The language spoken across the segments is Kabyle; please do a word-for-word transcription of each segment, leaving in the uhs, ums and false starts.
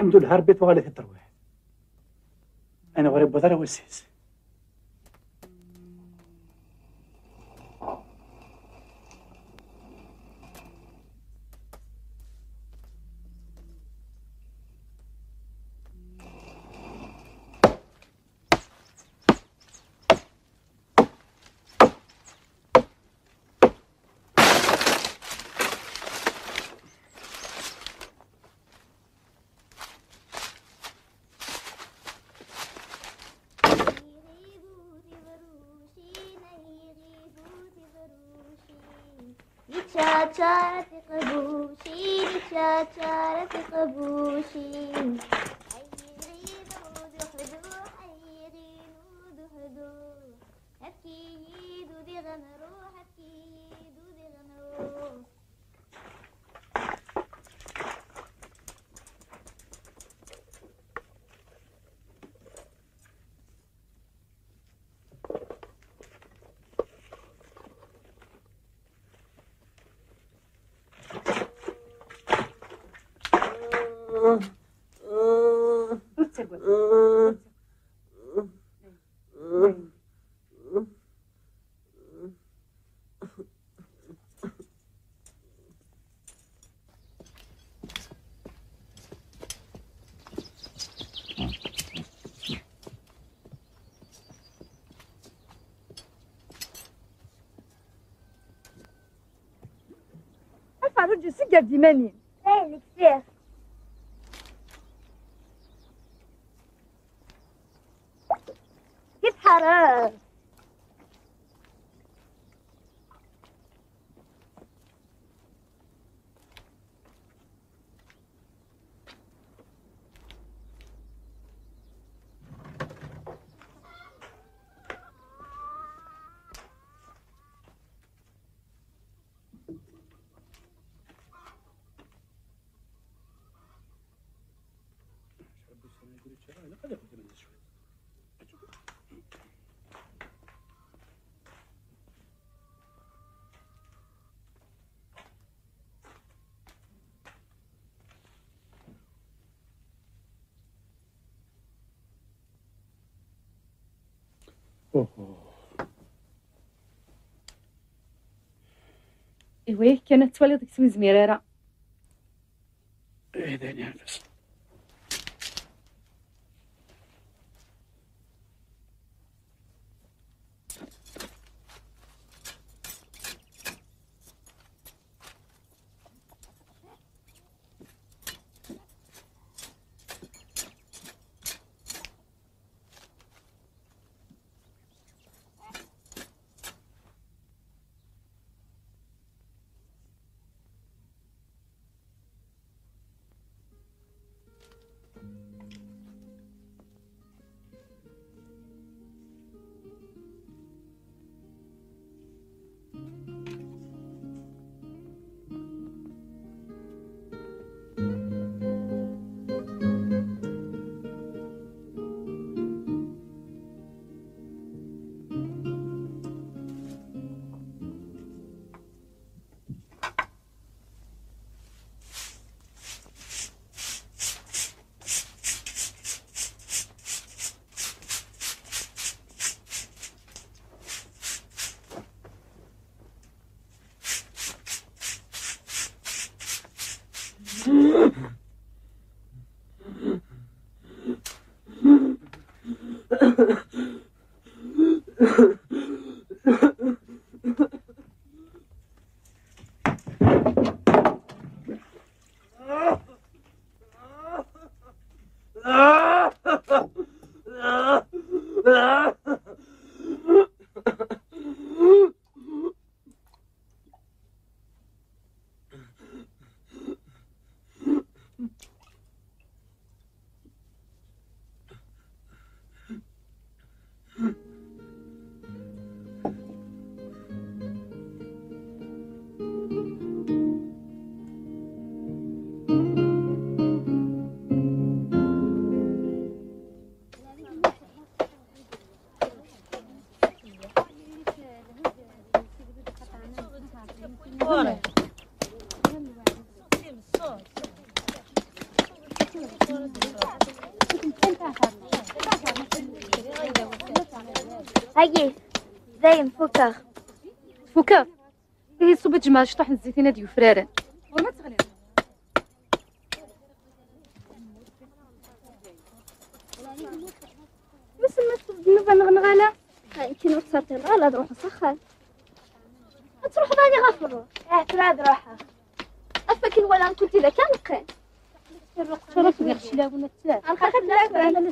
Ḥemdullah, Rebbi tuɣal-it-id terwiḥt. Ayen ur iwwiḍ ara wass-is. Yeččaččar tiqbucin, yeččaččar tiqbucin. Ay iɣil uduḥduḥ, ay iɣil uduḥduḥ. Efk-iyi-d udiɣ ad nruḥ, efk-iyi-d udiɣ ad nruḥ. Ur ttagad. A Ferruǧ, seg-d iman-im. Ay, nekfiɣ. Kif ḥaṛer. Ihi kan ad twaliḍ deg ur tezmir ara. Eh, d ayen iɛefsen. Agi, dayen fukeɣ. Fukeɣ? Ihi ṣubb ad tjemɛeḍ cṭuḥ n zzit-in ad yufraren. Ɣur-m ad teɣliḍ. Wissen ma tfeḍ nnuba neɣ neɣ ala? Akken ur ttṣaṭileɣ ala ad ruḥeɣ s axxam. Ad truḥeḍ ɛni ɣef ṛṛuḥ? Eh, tura ad ruḥeɣ. Af akken wala nkenti d akka neqqen. Tura fdiɣ clawen atta. Alxaxer fell-awen.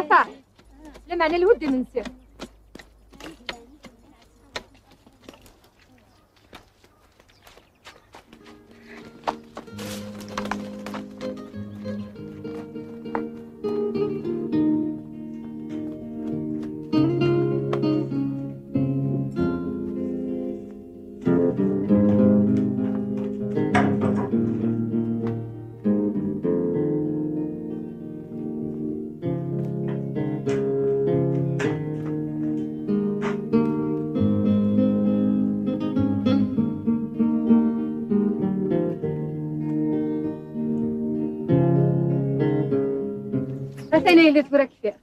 Afa, lameɛna lhudd imensi. Atan yella tura kfiɣ.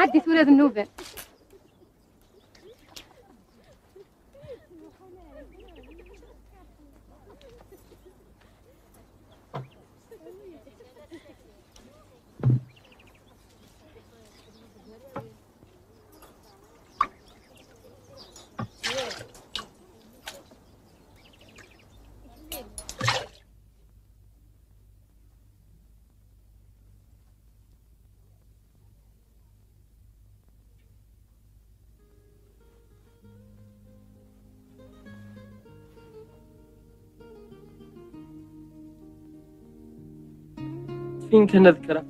Ɛeddi tura d nnuba. Fin kan ad kkreɣ.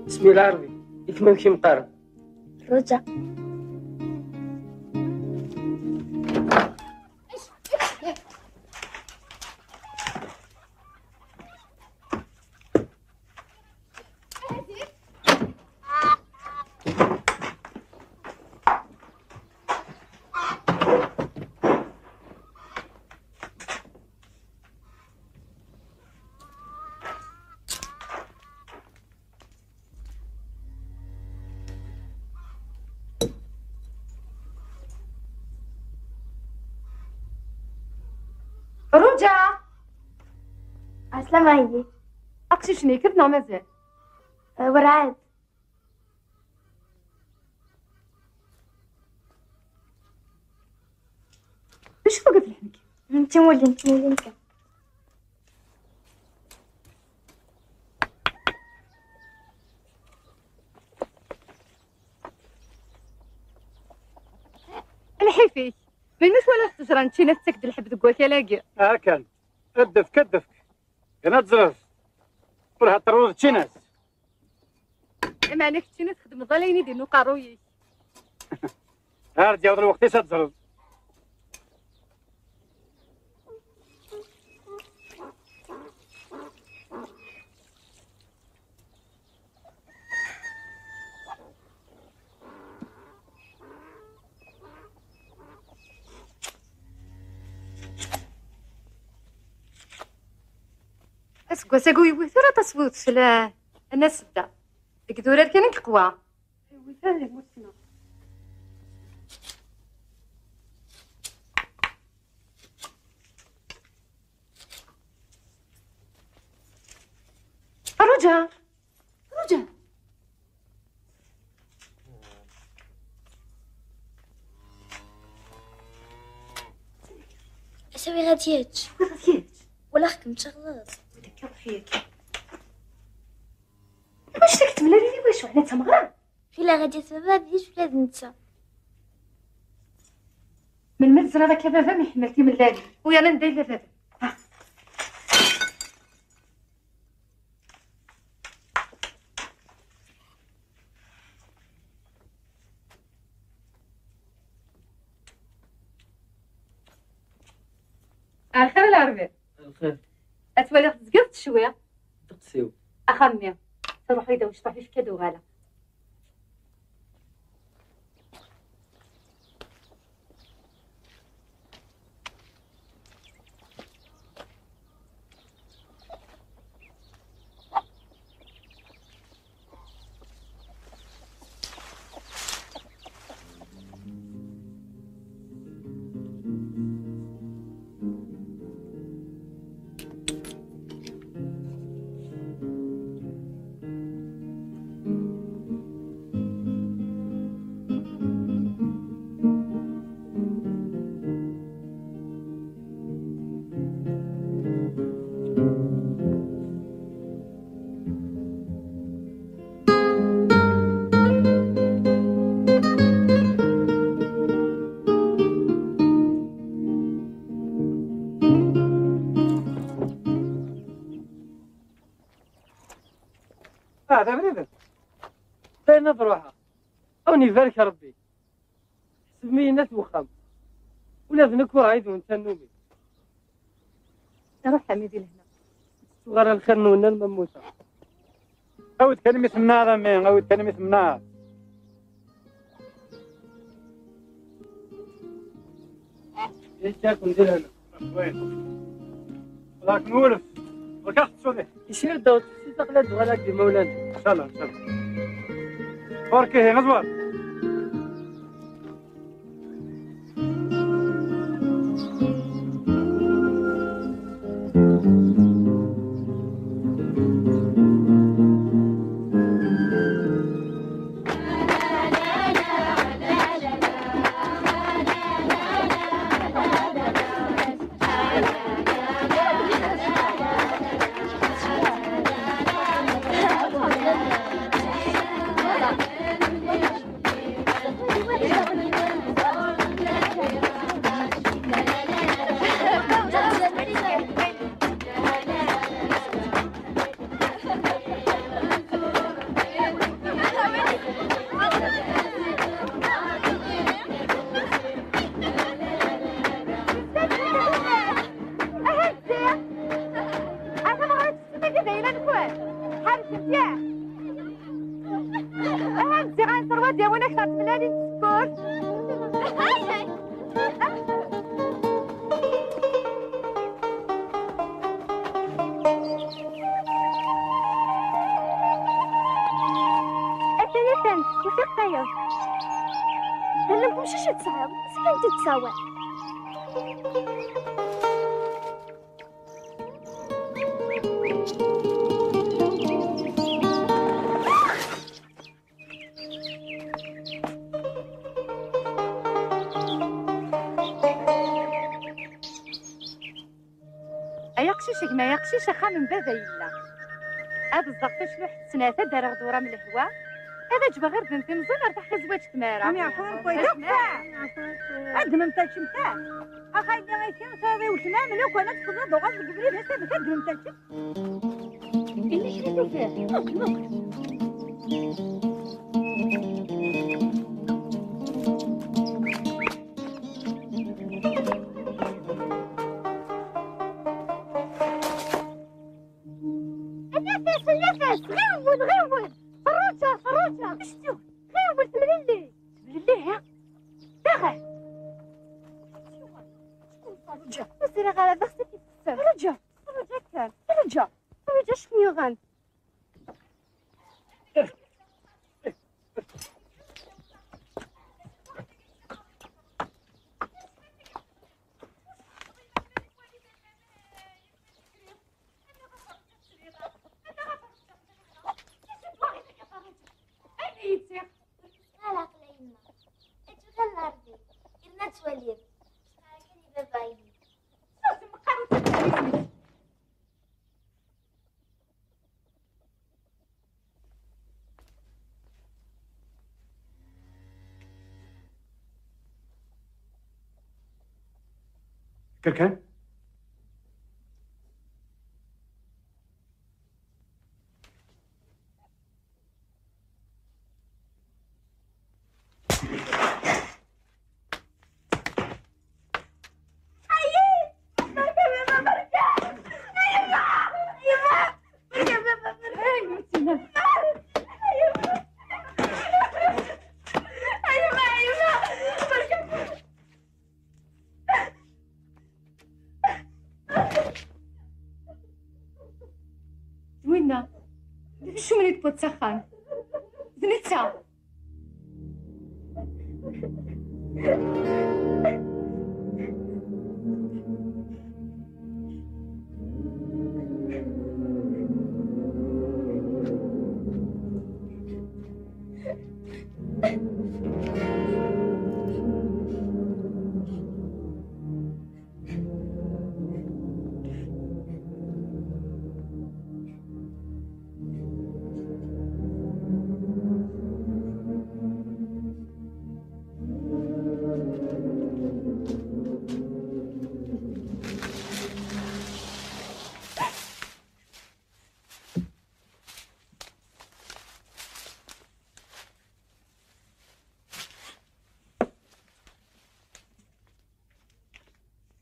Bismillah Rebbi, i kemm amek i m-qqaren? Ruǧa. Ruǧa! Ɛeslama, a yelli. Aqcic-nni yekker-d neɣ mazal? Eh, werɛad. D acu tugiḍ lḥenk? N timulin, n timulin kan. Lḥif-ik! Melmi twalaḍ ttejra n ččina tettak-d lḥeb deg wakal-agi? Aha kan, ad d-tefk, ad d-tefk. Kan ad teẓreḍ. Ur heddreḍ d ččina-s. Lameɛna keččini txedmeḍ ala ayen i d-yenna uqerruy-ik. Ar d-yaweḍ lweqt-is ad teẓreḍ. Aseggas-agi ur yewwit ara aṭas n udfel, ah, a Nna Sedda. Deg idurar kan i yeqwa. Yewwit ara di tmurt-nneɣ. Ruǧa! Ruǧa! Asawi ɣad yečč. Ɣad yečč. Walaɣ-kem tceɣleḍ. Wadakka ruḥ yaki. Iwacu tak temlal i wacu? Ɛni d tameɣra? Ɣileɣ ɣad yaf baba ad yečč ula d netta. Melmi teẓriḍ akka baba-m iḥemmel timellalin? Wiyaḍ anda yella baba-m? Ha. Ar lxir a Lɛerbi. Ar lxir. Ad twaliɣ tezgiḍ teccwiḍ. Ddeqs-iw. Axxam-nni. Truḥ-iyi-d amecṭuḥ, ifka-d uɣaleɣ. Ah, d abrid. Dayen ad ruḥeɣ. Ad wen-ibarek Rebbi. Ḥesbem-iyi-n at wexxam. Ula d nekk ur ɛid-wen tannumi. Ruḥ a mmi di lehna. Tettuɣ ara lxir-nwen arma mmuteɣ. Awi-d kan mi temneɛ a mmi, awi-d kan mi temneɛ. Yekka-ken di lehna. Win? Ḍaken wulef. Ḍaken xeṣṣuni. Isir ddaw tefsit aqla d-uɣal ak d imawlan. Incallah, incallah. Ɣur-k ihi, ẓwer. Aha, ziɣ ad nserwa d-yawin akteṛ tmellalin n tsekkurt. Atan, atan, ufiɣ tayeḍ. Tella temcict i tesɛiḍ, s kan tt-id-tessawal. Ay aqcic, a gma, ay aqcic, axxam n baba yella. Ad ẓẓeɣ tacluḥt snat, ad d-rreɣ d uram lehwa, ad ǧǧbeɣ irden timẓin ar taḥya zzwaǧ tmara. Am yeɛfu mkul, akfa! Ad d-nemtal čemtal. Axayni ay tin, tura i weltma, mluk, wana tfeḍ ad uɣal deg ubrid, ass-a, ad d-nemtal čemtal. Yella kra tufiḍ? Muqel, muqel. Nafas, nafas, ɣiwel, ɣiwel. Ferruǧa, ferruǧa. Ɣiwel, temlelli. Temlelli, ha? Daɣen. Ferruǧa. Ur ẓriɣ ara d axsaf i tessen. Ferruǧa. Ferruǧa kan. Ferruǧa. Ferruǧa, acu kem-yuɣen? Ala aql-i yemma. Ečč ugar n Ṛebbi. Yerna ttwaliɣ. Cqaɛ kan i baba-inem. Quelqu'un? D winna. D acu mli tewweḍ s axxam? D netta.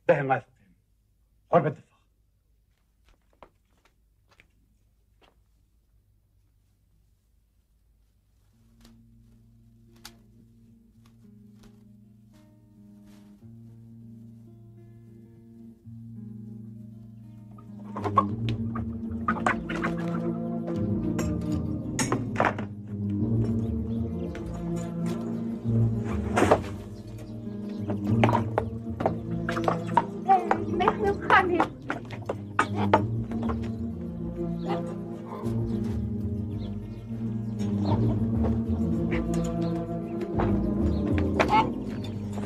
Dahi ad teqqim. Ɣur-m ad d-teffeɣ.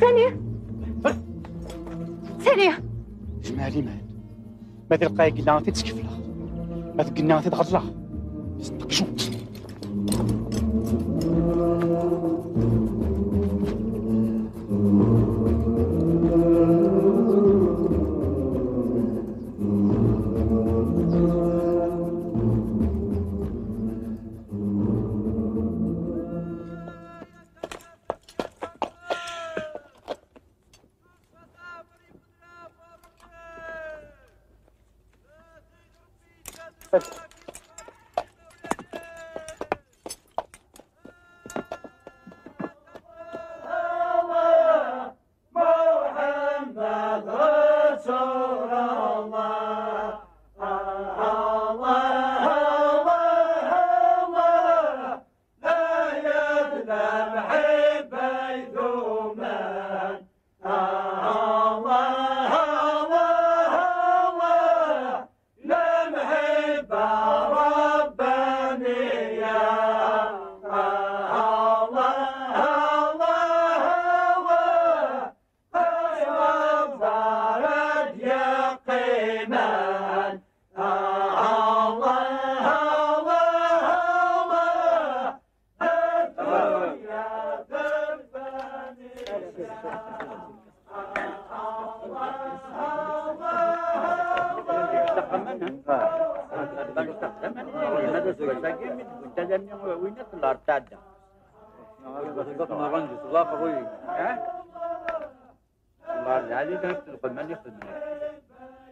Sani! Sani! Jmeɛ liman. Ma tilqa deg igenni ad t-id-skefleɣ. Ma deg igenni ad t-id-ɣeẓleɣ. Sṭeqcut.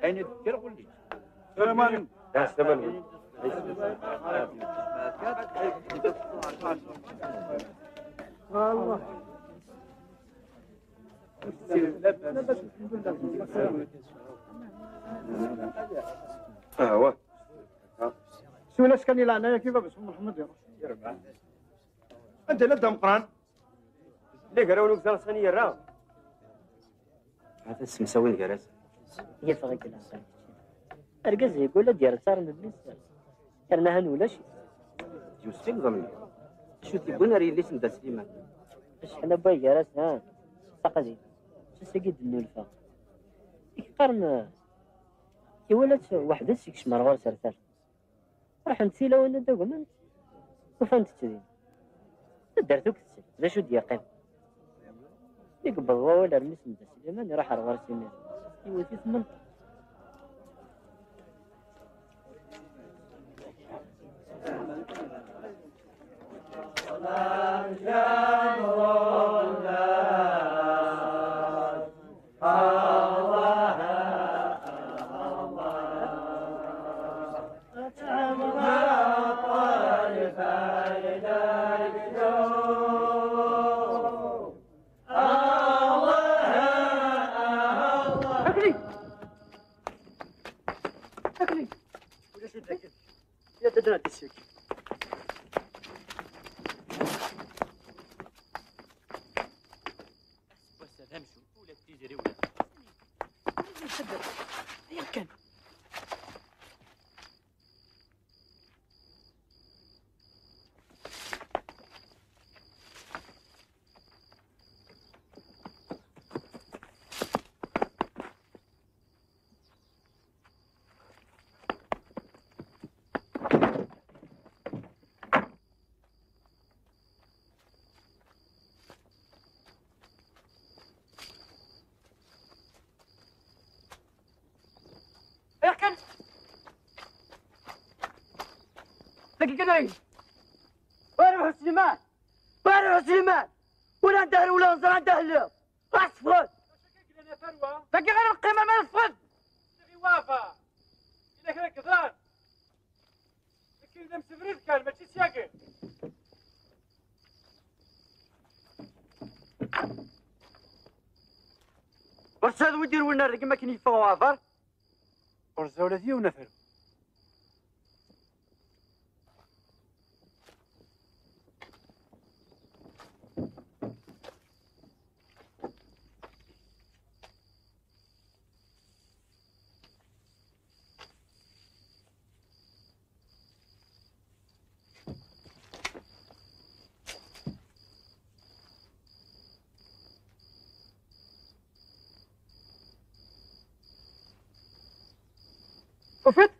Ayen i d-kkreɣ ur lliɣ. Sslam aleykum. Sslam aleykum. Ahwa. Siwel-as kan i leɛnaya-k i baba-s Mḥemmed, ya Rebbi. Anda yella Dda Meqqran? Yella gar-awen ugdar sani yerra. Hata ssemsawin gar-asen. Yeffeɣ-ik leɛqel. Argaz yeggul ad d-yerr ttaṛ n mmi-s, yerna han ulac-it. Yussi iẓem-nni. Acu t-yewwin ar yelli-s n Dda Sliman? Acḥal n waygar-as, ha? Taqdim. Ass-agi d-nnulfa. I k-qqaren, iwala-tt weḥd-s, ikcem ar ɣur-s ar tard. Ruḥent tilawin ad d-agment, ufant-tt din. Taddart akk tetten, d acu d-yeqqim? Mi yewweḍ wawal ar mmi-s n Dda Sliman, iruḥ ar ɣur-s imir. أكلي. أكلي. ولا شو تاكل؟ يا تدرى تسيك. بس هذا مش ولا تيجري ولا. يا كان. Iqqel. Dagi kan ay. Wa ruḥ Sliman. Wa ruḥ Sliman. Wala anda hel, wala nẓer anda hel. Asfel. Dagi ɣer lqima ma nefqed. Ɣiwafa. Ila kra kḍan. Nekki d amsebrid kan, mačči s yagi. Ur tesɛiḍ wi d-irwin ar deg-m akken yeffeɣ uɛbar? Ur ẓer ula d yiwen aferru. Ufiḍ?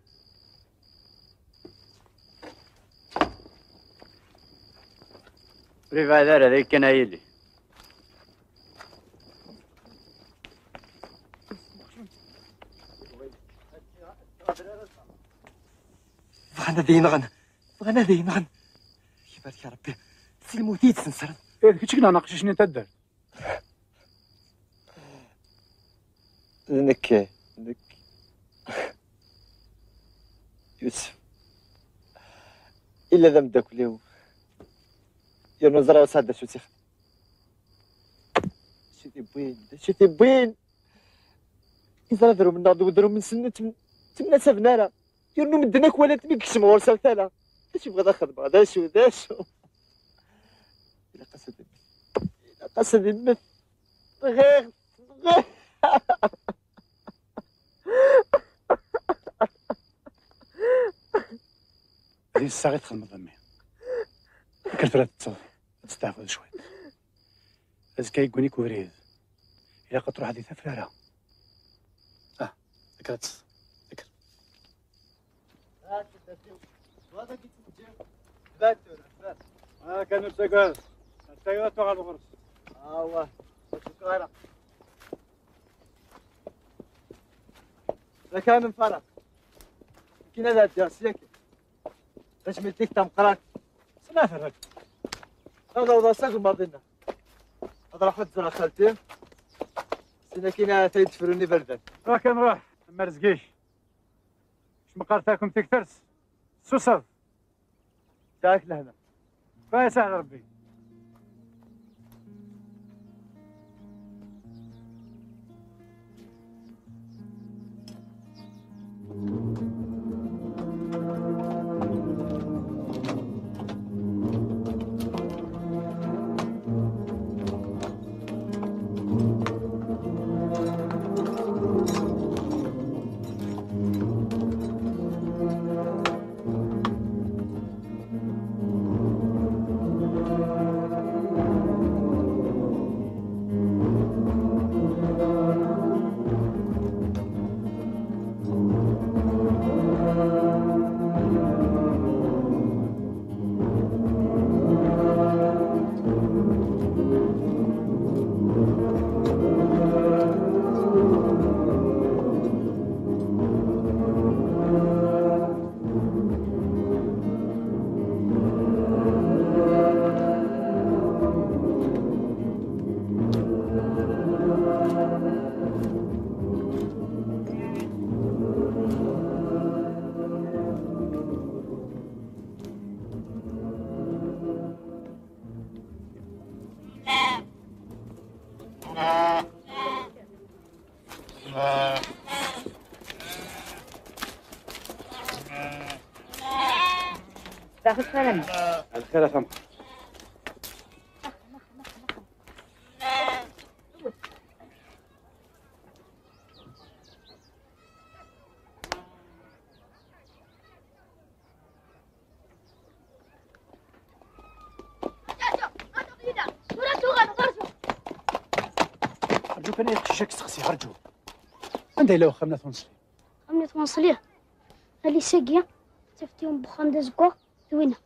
Ur yebɛid ara, d akken a yili. Bɣan ad iyi-nɣen. Bɣan ad iyi-nɣen. Ibarek Rebbi. Si lmut i yi-d-tesnesreḍ. Eh, d kečč i yenɣan aqcic-nni n taddart? D nekk, nekk. Yusef. Illa d ameddakel-iw. Yernu ẓriɣ ur sɛiɣ d acu i tt-ixedmen. D acu i t-iwwin, d acu i t-iwwin? Iẓra adrum-nneɣ d udrum-nsen ur ttem-, ttemnasaben ara. Yernu medden akk walan-t mi yekcem ɣur-s ar tala. D acu i bɣiɣ ad xedmeɣ? D acu, d acu? Ilaq-as ad immet. Ilaq-as ad immet. Bɣiɣ, bɣiɣ. D iseɣ i txedmeḍ a mmi. Kker tura ad teṭṭseḍ, ad testeɛfuḍ cwiṭ. Azekka yegguni-k ubrid. Ilaq ad truḥeḍ di tafrara. Ah, kker ad teṭṭseḍ. Kker. Ah, kan ur ttagad. Ad tawiḍ ad tuɣal ɣur-s. Awah, ur cukkeɣ ara. Da kan nfaraq. Akken ad ɛeddiɣ sya kan. Tajmilt-ik tameqqrant. Sna ferrek. Ad awḍeɣ s agemmaḍ-inna. Ad ruḥeɣ ad ẓreɣ xalti. Sin akin ad tayd tefrun iberdan. Ruḥ kan ruḥ, am rrezg-ik. Cmeqqar takumt tiktert. Suseḍ. Sɛak lehna. Fayas ɛla Rebbi. Daxel sslam. Lxir a Tamɣart. Rǧu kan ay aqcic, ad k-steqsiɣ, rǧu. Anda yella uxxam n At Wenṣli? Uxxam n At Wenṣli? Alis-agi, taftiwem n wexxam d azeggaɣ, d winna.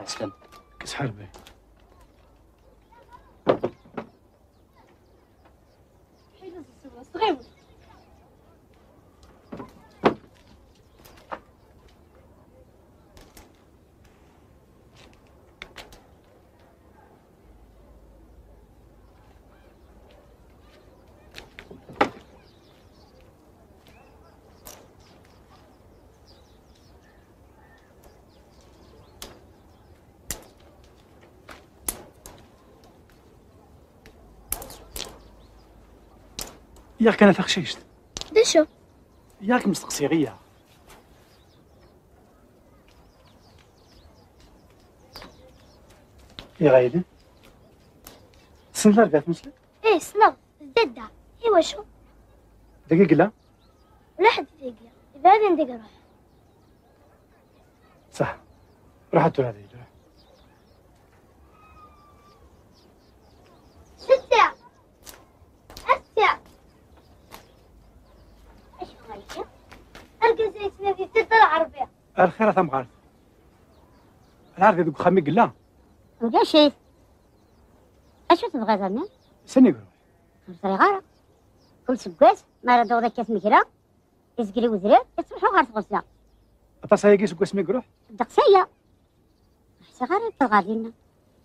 Ɛeslama. Kkes ḥarbi. Yak kan a taqcict. D acu? Yak mesteqsiɣ iya. Iɣayden. Tessneḍ Rebbi At Musli? Ih, ssneɣ. D dadda. Iwacu? Dagi i yella? Ulaḥedd dagi. Yebɛed anda i iruḥ. Ṣaḥ. Ruḥ ad tura dagi, ruḥ. Setta! Ass-a! Acu akka? Argaz-a yettnadi Dda Lɛerbi. Ar xir a Tamɣart. Lɛerbi deg uxxam i yella? Ulac-it. Acu tebɣiḍ a mmi? Sani iruḥ? Ur ẓriɣ ara. Kul seggas, mi ara d-tuɣeḍ akka tmegra, izgel i wedrar, yettruḥu ɣer tɣezza. Aṭas ayagi seg wasmi i iruḥ? Ddeqs aya. Ur ḥsiɣ ara yewweḍ ɣer dinna.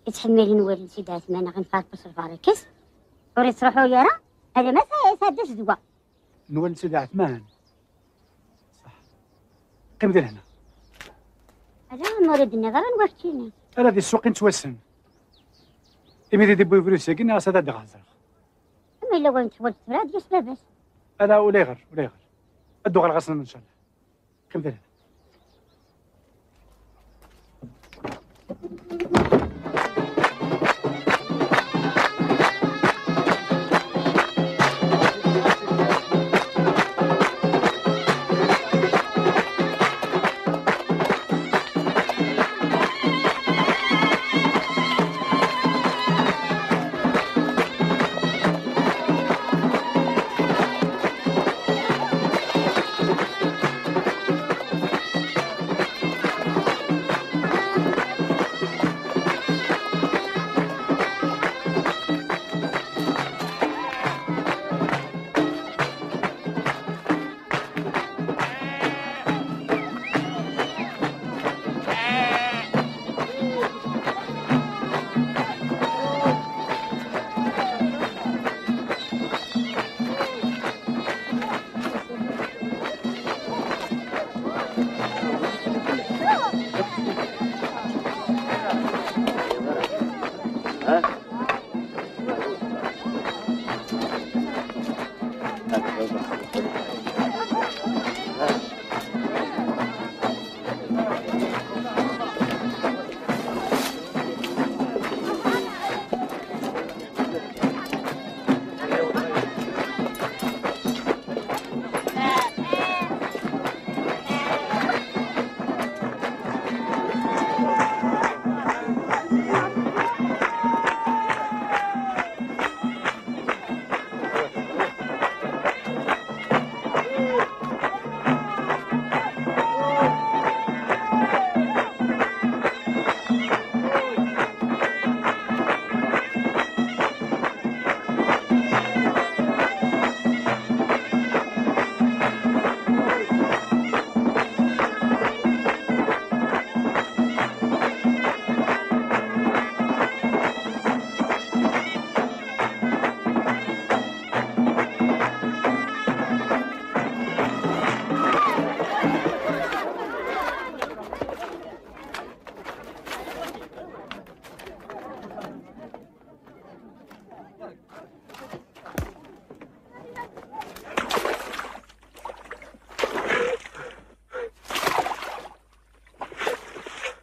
Yettḥemmil i Nwal n Sidi Ɛetman, aɣ-ineffeɛ aṭas lbaraka-s. Ur yettruḥu ara, alamma ta-, tɛedda zzedwa. Nwal n Sidi Ɛetman. Ṣaḥ. Qqim di lehna. Ala, ma ur d-tenniḍ ara anwa keččini. Ala di ssuq i nettwassen. Imi d-yewwi ubrid-agi, nniɣ-as ad d-ɣazreɣ. Ama yella wayen teḥwaǧ tura, ad d-yas baba-s. Ala, ulayɣer, ulayɣer. Ad d-uɣaleɣ ass-nniḍen, ncallah. Qqim da.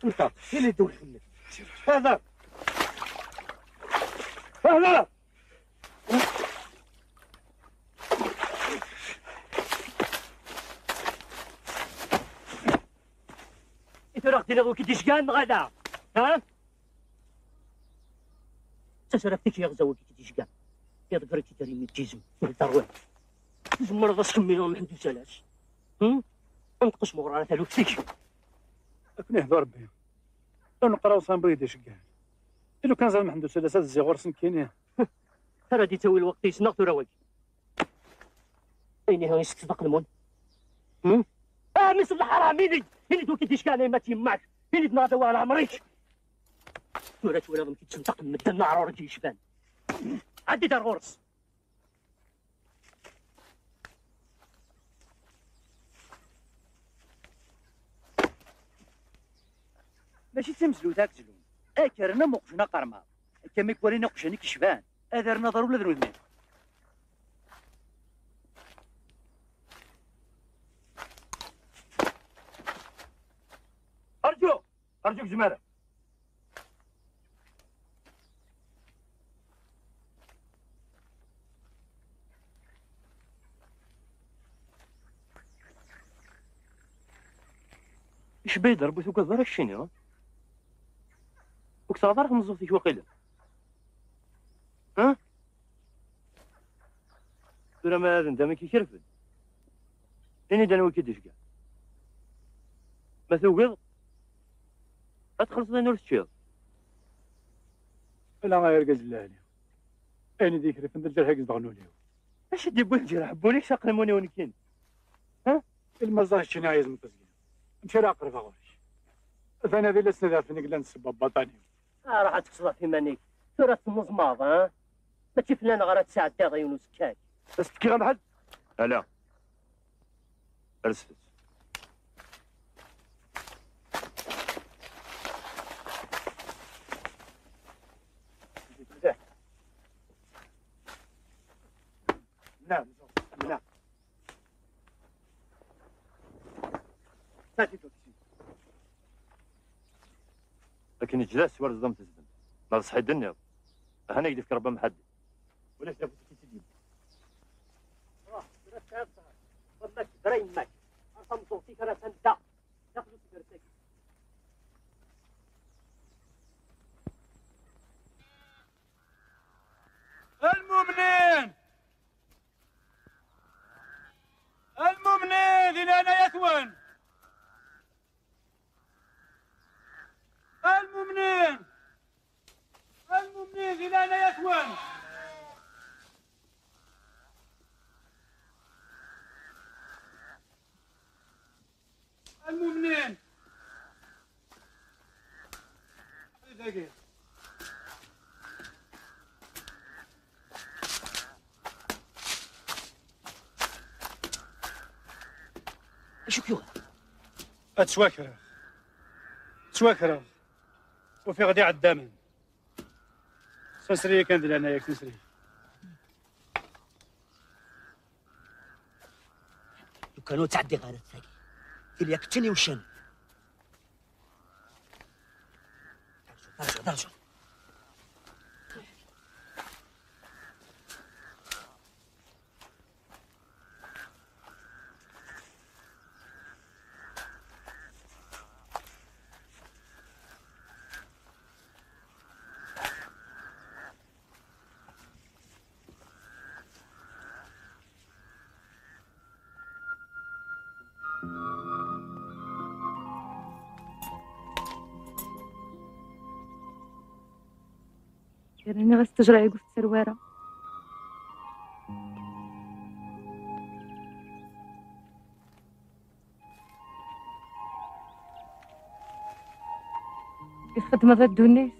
Nta, ini-d ur ḥemmel. Hada! Hada! I tura ɣ-d-tiniḍ wi k-id-icgan neɣ ala? Ha? D tasraft-ik yeɣza wi k-id-icgan. Iḍegger-ik-id ar imi d-izem, ur d-terwiḍ. Tzemreḍ ad s-kemmileḍ Mḥend Usalas. Hm? Nṭeq-as ma ur ara taluft-ik. Akken ihdu Rebbi. Ur neqqar awṣan wid iceggan. I lukan ẓer Mḥend Usalas ad zziɣ ɣur-s nekkini. Ara d-ittawi lweqt-is neɣ tura wagi. Ayen ihi isekkes d aqelmun. Hmm? Ah, mmi-s n lḥaram, ini-d, ini-d wi k-id-icgan ayemma d yemma-k. Ini-d neɣ ad awiɣ leɛmer-ik. Tura twalaḍ amek i d-ttentaqen medden aɛrur-agi yecban. Ɛeddi-d ar ɣur-s. Mačči d tamezlut ad k-zlun. Ad k-rren am uqjun aqermaḍ. Akka mi k-walin iqjan i k-icban, ad rren aḍar ula d nutni. Rǧu! Rǧu deg tzemmar. Icebba-yi-d Rebbi, ur tugadeḍ ara keččini, ha? Ur k-tɣaḍ ara tmeẓẓuɣt-ik waqila? Ha? Tura ma d nda mi k-ikrefed, ini-d anwa i k-id-iceggan. Ma tugiḍ, ad txellṣeḍ ayen ur teččiḍ. Ala ay argaz n lɛali, ayen i d-ikrifen d lǧerḥ i yezdeɣen ul-iw. Acu i d-yewwin lǧerḥ n wul-ik s aqelmun-iw nekkini? Ha? Ilma ẓẓay ččini ɛyiz n teẓgi. Amek ara aqerbeɣ ɣur-k? Atan ad ila snad ɣef nek llan ssebba baṭani. Ah, ruḥ ad tekkseḍ ɣef iman-ik. Tura tenneẓmaḍ, ha? Mačči fell-aneɣ ara tesɛeddiḍ yiwen uzekka-k. Ad s-tekkiɣ a Mḥend? Ala. Rset. نعم، نعم. Akken iǧlas war ẓḍam tezdem. Ma d ṣṣeḥ i d-tenniḍ. Ahan ad k-d-ifk Rebbi amḥaddi. Ulac d afus i k-id-yewwi. Ruḥ, tura tesɛiḍ ssher. Wamma tebra yemma-k. Ar tameṭṭut-ik ara tanda. Daxel usegref-agi. المؤمنين! المؤمنين، di leɛnaya-twen! المؤمنين! المؤمنين، di leɛnaya-twen! المؤمنين. Acu k-yuɣen? Ad ttwakreɣ. Ttwakreɣ. Ufiɣ-d iɛeddamen. Sasri yakan di leɛnaya-k, sasri. Lukan ur ttɛeddiɣ ara ass-agi, tili ad k-ččen iwcan. Rǧu, rǧu, rǧu. Rniɣ-as ttejra-agi ɣef tserwara. I txedmeḍ a ddunit?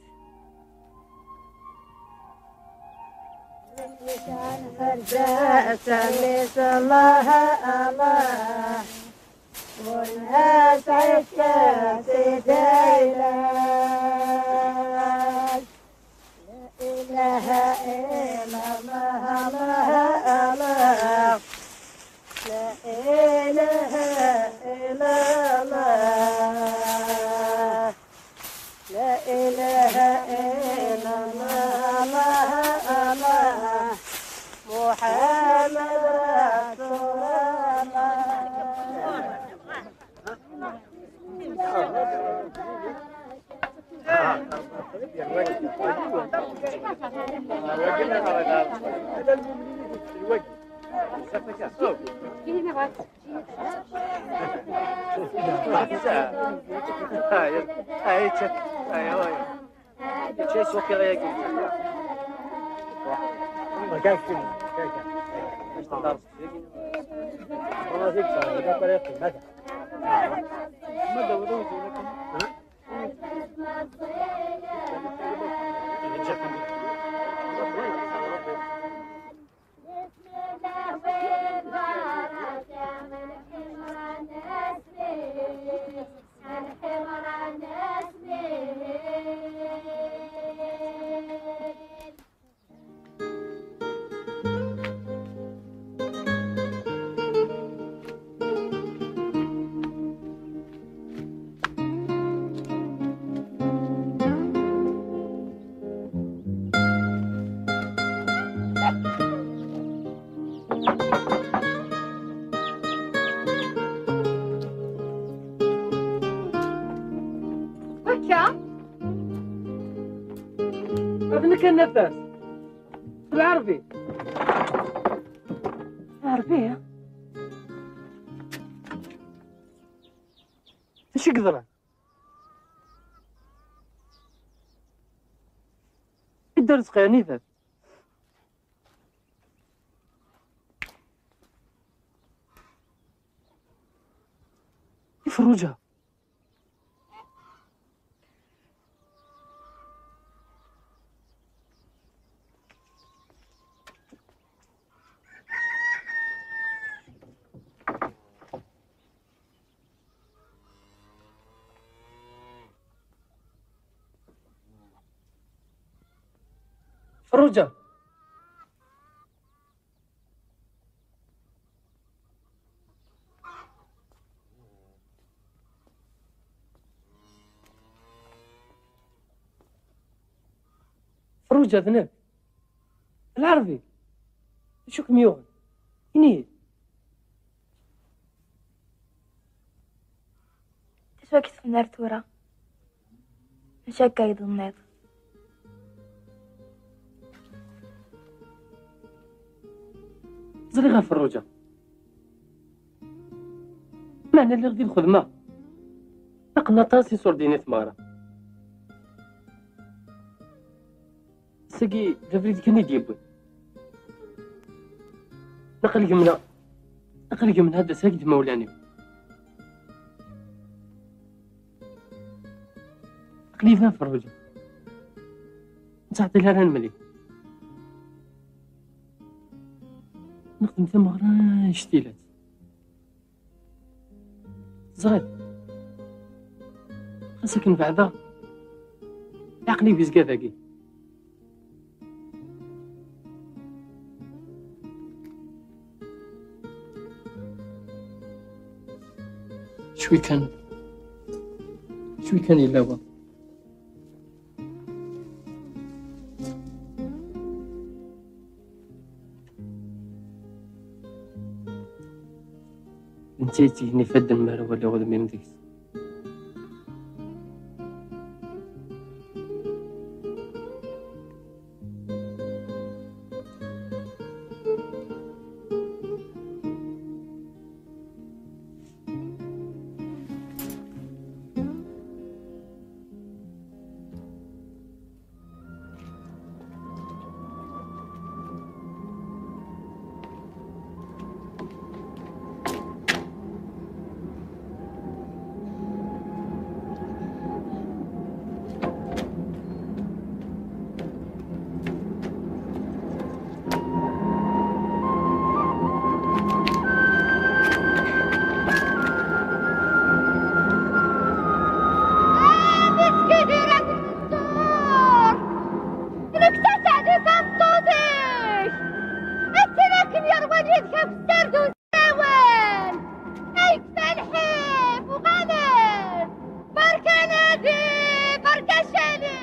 Sami s Allah, Allah. Ur nesɛi kra s idayla. La ilaha illallah, Allah, Allah. La ilaha illallah. Akka? Ad nekk ad nafas. Lɛerbi. Lɛerbi? D acu i yeḍran? I d-rezqi anida? I Ferruǧa? Ferruǧa. Ferruǧa, d nekk. Lɛerbi, d acu kem-yuɣen? Ini-yi-d. D acu akka i teffer tura? Acu akka i d-tenniḍ? Ẓriɣ a Ferruǧa. Meɛna lliɣ di lxedma. Aql-n aṭas iṣurdiyen i tmeɣra. Ass-agi d abrid kan i d-yewwin. Naqal gemna, naqal gemna ad d-aseɣ d imawlan-iw. Aql-i bdan Ferruǧa. Ur ttɛeṭṭil ara ad nemlil. Nexdem tameɣra ictilat. Teẓriḍ, xas akken beɛdeɣ, aql-i wizga dagi. Cwi kan, cwi kan yella wa. Netta yettgen ifadden mi ara waliɣ udem-im deg-s. Nekk d taseɛdit tameṭṭut-ik! Akken akken yerwan yid-k afessar d uzawan! Ay gma lḥif, uɣal-d! Berka anadi, berka cali!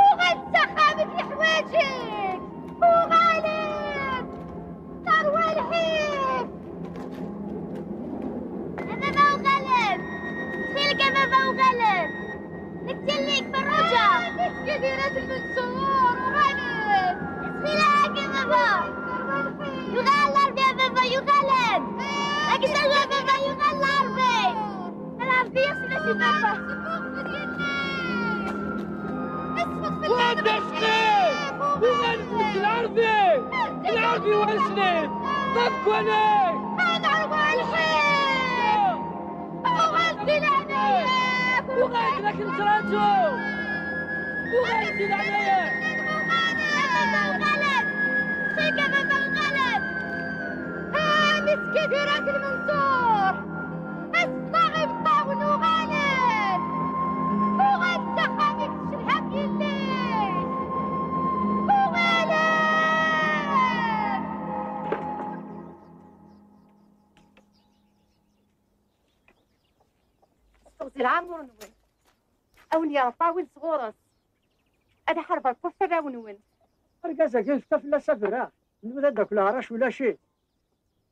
Uɣal-d s axxam-ik, neḥwaǧ-ik! Uɣal-d! Terwa lḥif! A baba uɣal-d! Ttxil-k a baba uɣal-d! نتسليك بالرجا. كبيرة المنصور وغالب. بسم الله يا بابا. يغال الأرض يا بابا، يغال. لكن يا بابا، يغال الأرض. الأرض يا سيدي بابا. وين دشتي؟ وين الأرض؟ الأرض وين سنين؟ ضد كوني. أنا أروح الحين. وغادي لعناياك، وغادي لك نتراجو، وغادي لعناياك. فيك يا بابا الغلط. ها مسكين في راس المنصور. الصغير طاول وغالب. وغادي تلقاني في الشلحة ديالي. وغالب. استغزي العمر نوي. أولياء طاول صغورس. أنا حرب الكفر أونون. Argaz-agi yefka fell-as aberraḥ. Nnuda d akk leɛrac ulac-it.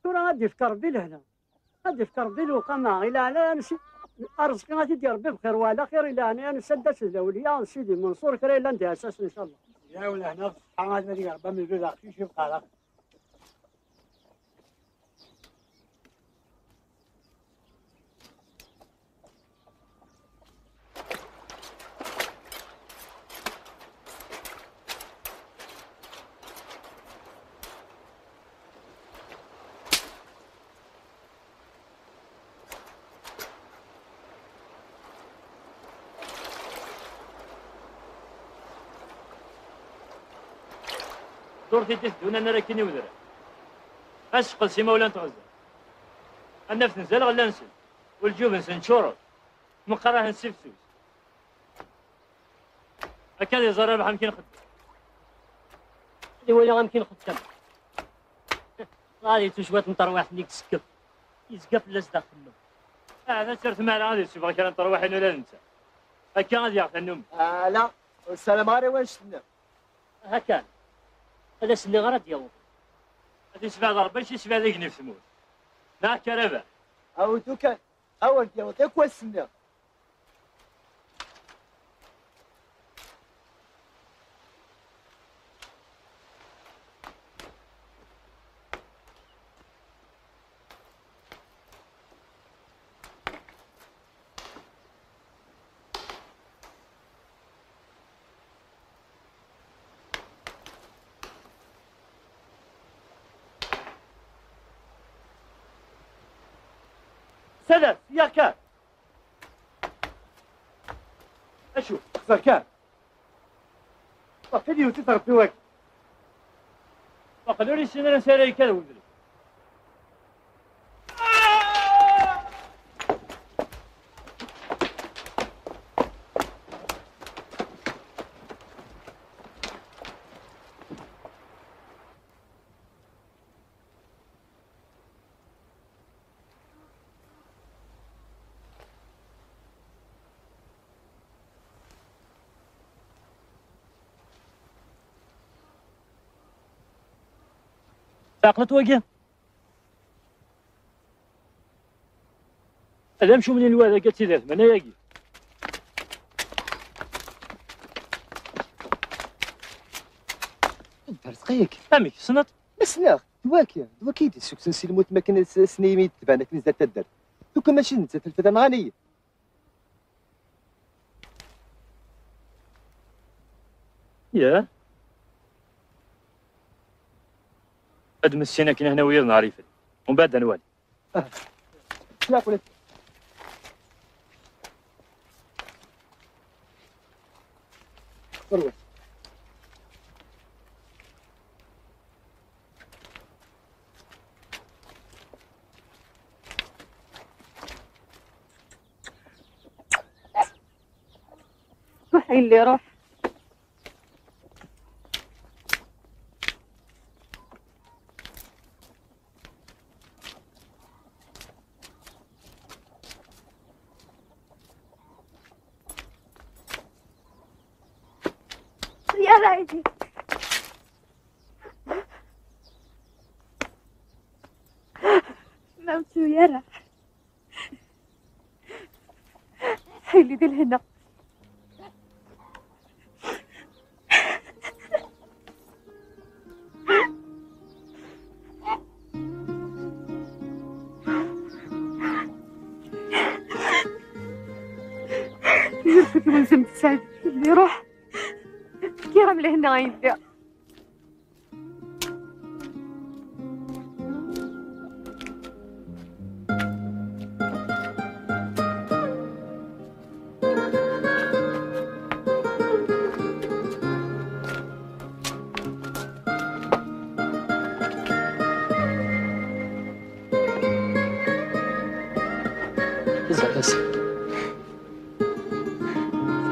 Tura ad d-yefk Rebbi lehna. Ad d-yefk Rebbi lewqama. I leɛnaya-nnes, arezqi ad t-id-irebbi bxir wala xir. I leɛnaya-nnes ad d-tas d lawliya n Sidi Menṣur kra yellan d iɛessasen, ncallah. Ya lehna, ṣṣeḥḥa, ad d-yerr Rebbi amezruy d aqcic yebqa ara. Ddurt i d-iteddun anar akkin i wedrar. Ad seqqed s imawlan n tɣezza. Ad naf tenzal ɣella-nsen, u lǧyub-nsen ččuren. Meqqar ad ten-ssifsus. Akka ad iẓer Rabaḥ amek i nxeddem. Ad iwali amek i nxeddem. Ad yettu cwiṭ n terwiḥt-nni deg tsekkeft. Yezga fell-as daxel. Ah, d asertem ara ad yessufeɣ kra n terwiḥin ula d netta. Akka ad yaɣ tannumi. Ala, ur ssarameɣ ara i wannect-nni. Aha kan. Ad as-nniɣ ara d-yaweḍ. Ad yessebɛed Rebbi acu yessebɛed igenni f tmurt. Neɣ akka Rabaḥ? Awdu kan. Awer d-yaweḍ akk wass-nni. Sadat, yakan. Acu? Xẓer kan. Waqil yewwet-it Rebbi wagi. Waqil ur yessin ara ansi ara yekkat wedlis. Tɛeqleḍ wagi? Ad amcum n lwad akka d tidert, mana yagi. Terẓeq-ik? Amek, tessneḍ? Ma ssneɣ, d waki, d waki i d-issuksen si lmut mi akken s-, s-, s-, imi d-tban akken zdat taddart. Tuka mačči d nettat lfada nɣan-iyi. Yah. Ad messin akken ad nawi yiḍen ɣer yifel. Umbeɛd ad nwali. Ah. Yak ula. Ɣurwat. Ruḥ a yelli, ruḥ. يا رايدي. موتو يا راح. حيلي ذي الهنا. Ur twensemt sseɛd. Iruḥ. Fkiɣ-am lehna a yelli. Ẓer-as.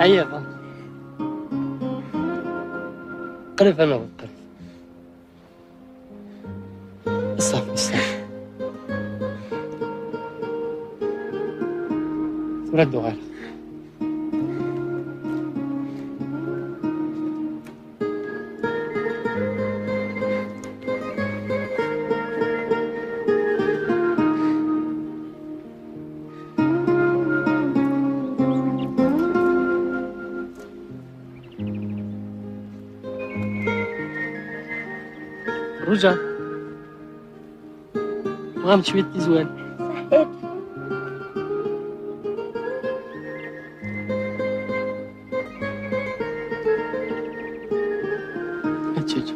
Ɛyiɣ. Qrib ad naweḍ, qrib. Ṣṣafi, ṣṣafi. Tura ad d-uɣaleɣ. Ruǧa. Tebɣam cwiṭ tizwal? Ṣaḥit. Ečč, ečč.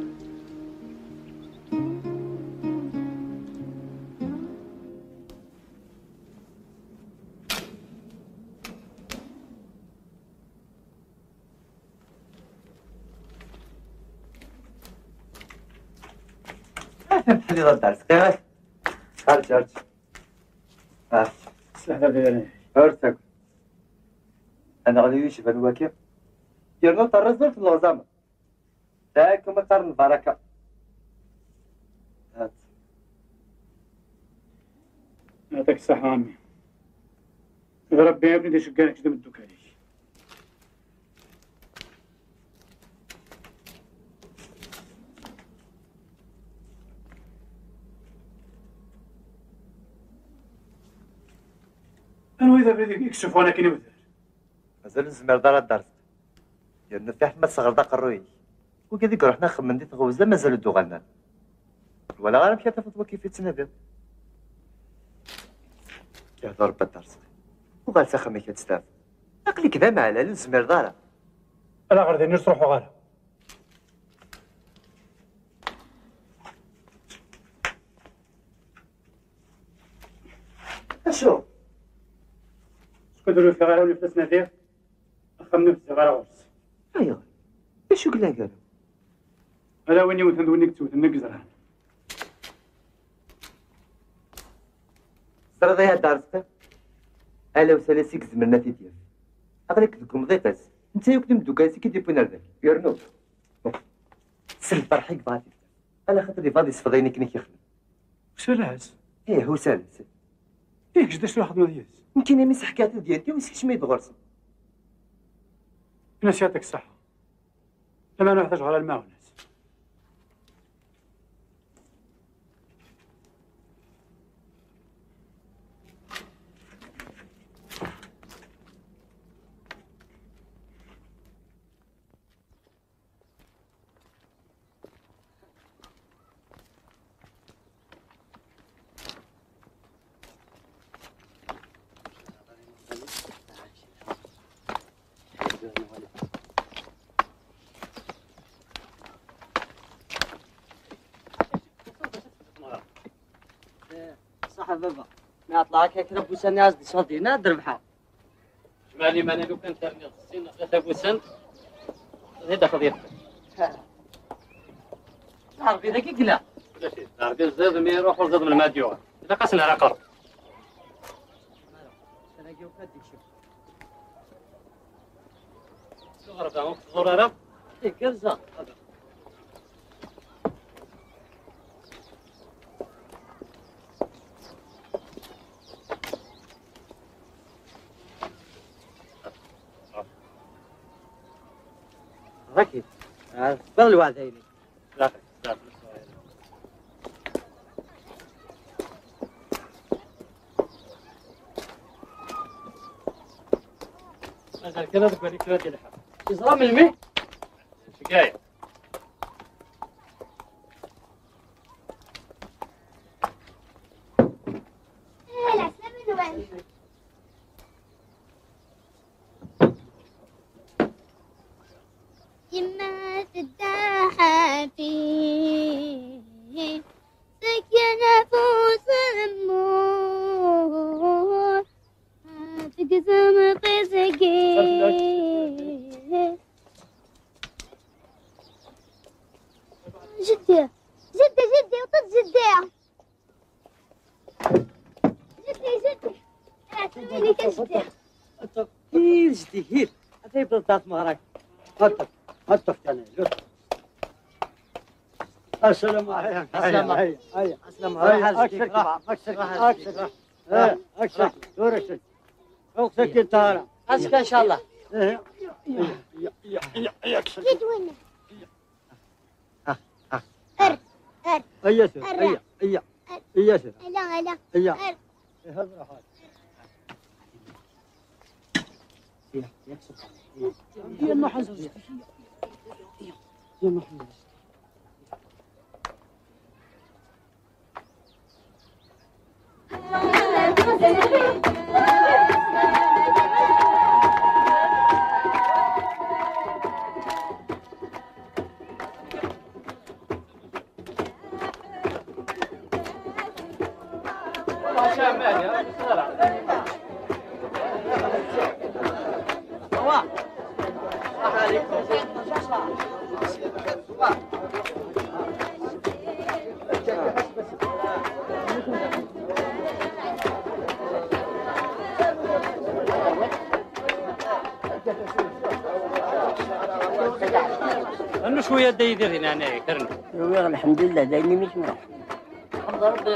Atan teḥliḍ ad d-ters. Ɣer, ɣer. Ah. Sahla bini. Ur ttagad. Aneɣli yecban waki. Yernu terriẓ ur telleɣẓameḍ. Dakum ad qqaren lbaraka. Hat. Yɛṭik ṣṣeḥḥa a mmi. D Ṛebbi akk i d-iceggan kečč d imeddukal-ik. Anwa i d abrid i yessuffɣen akken i udrar? Mazal ur tezmireḍ ara ad d-terseḍ. Yerna fiḥel ma tesɣerḍ aqerruy-ik. Wigad i iruḥen ad xemmen di tɣewza mazal ur d-uɣalen ara. Ur walaɣ ara amek ara tafeḍ wakif i ttnadiḍ. Ihder Rebbi ad d-terseḍ. Uɣal s axxam-ik ad testeɛfuḍ. Aql-ik d ameɛlal, ur tezmireḍ ara. Ala ɣer din ur ttruḥuɣ ara. Acu? Skud ur ufiɣ ara ula d ass-nni, axxam-nni ur bdiɣ ara ɣur-s. Ayɣer? D acu yellan gar-awen? Ala win yewten d win i yettewten i yeẓran. Teẓriḍ ay Dda Rezqi? Ala usalas i izemren ad t-id-yaf. Aql-ik deg umḍiq-is. Netta yakk d imeddukal-is i k-id-yewwin ar dagi. Yernu s lferḥ i yebɣa ad t-id-yaf. Ala xaṭer yebɣa ad yesfeḍ ayen akken i k-ixdem. Usalas? Ih, usalas. Ih, kečč d acu ara xedmeḍ yid-s? Nekkini mi s-ḥkiɣ tadyant-iw, yessekcem-iyi-d ɣur-sen. Ini-as yɛṭik ṣṣeḥḥa. Lameɛna ur ḥtaǧeɣ ara lmaɛunat. Ṣaḥ a baba. Mi ɛeṭṭleɣ akka kra n wussan-nni ad d-iṣaḍ dinna, ad d-rebḥeɣ. Jmeɛ liman-a, lukan terniḍ sin neɣ tlata n wussan, ad d-taxeḍ yid-sen. Lɛerbi dagi i yella. Ulac-it, lɛerbi ẓid mi iruḥ ur ẓid melmi ad d-yuɣal. Ilaq ad s-nerr aqerru. Tura-agi akk ad d-ikcem. Ɣerba ur tẓur ara? Igerza. ذكي. آه، قبل الوعد هيني. مازال كذا تقول لي كذا تلحق. يزرع من المي؟ شكاية. إيه، لا، سلام الوالد. كيف بتاعت مغرك؟ هاتك، هاتك تاني. السلام عليكم. السلام. هيا، هيا، هيا. السلام. هيا، روح على أكسك، روح. أكسك، روح على أكسك. روح. إيه، أكسك. روح. دور أكسك. روح سكت تارا. أكسك إن شاء الله. إيه. يا، يا، يا، يا، أكسك. ها، ها. أر، أر. أيا سير، أر. أيا، أيا. أر. أيا سير. ألا، ألا. أيا. أر. إيه، هذا راح. يا ما حزز. يا ما حزز. Rnu cwiya a Dda Yidir di leɛnaya-k, rnu. Rwiɣ, lḥemdullah, d ayen imi kemleɣ. Ḥmed Rebbi.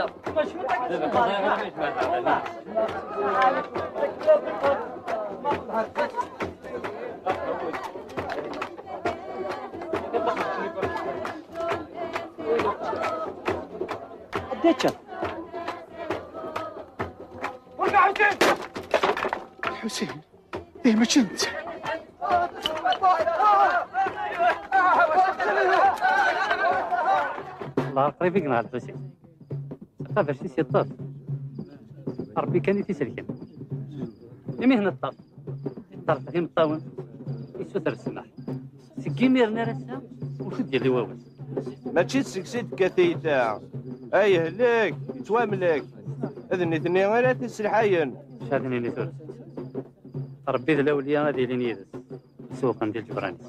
Ddičča. Ḥusin. Ih, mačči netta. Lɛar qrib i yenɣa Lḥusin. Aqabac-is yeṭṭes. Ṛebbi kan i t-iselken. Imi neṭṭes, yeṭṭerḍeq imeṭṭawen, yessuter ssmaḥ. Seg imiren ar ass-a, ur t-id-yelli wawal. Mačči d seg-s i d-tekka tiyita. Ay yehlek, yettwamlek. D nitni ara t-isselḥayen. Cehden ini tura. Ṛebbi d lawliya ad ilin yid-s. Sewqen di lǧebran-is.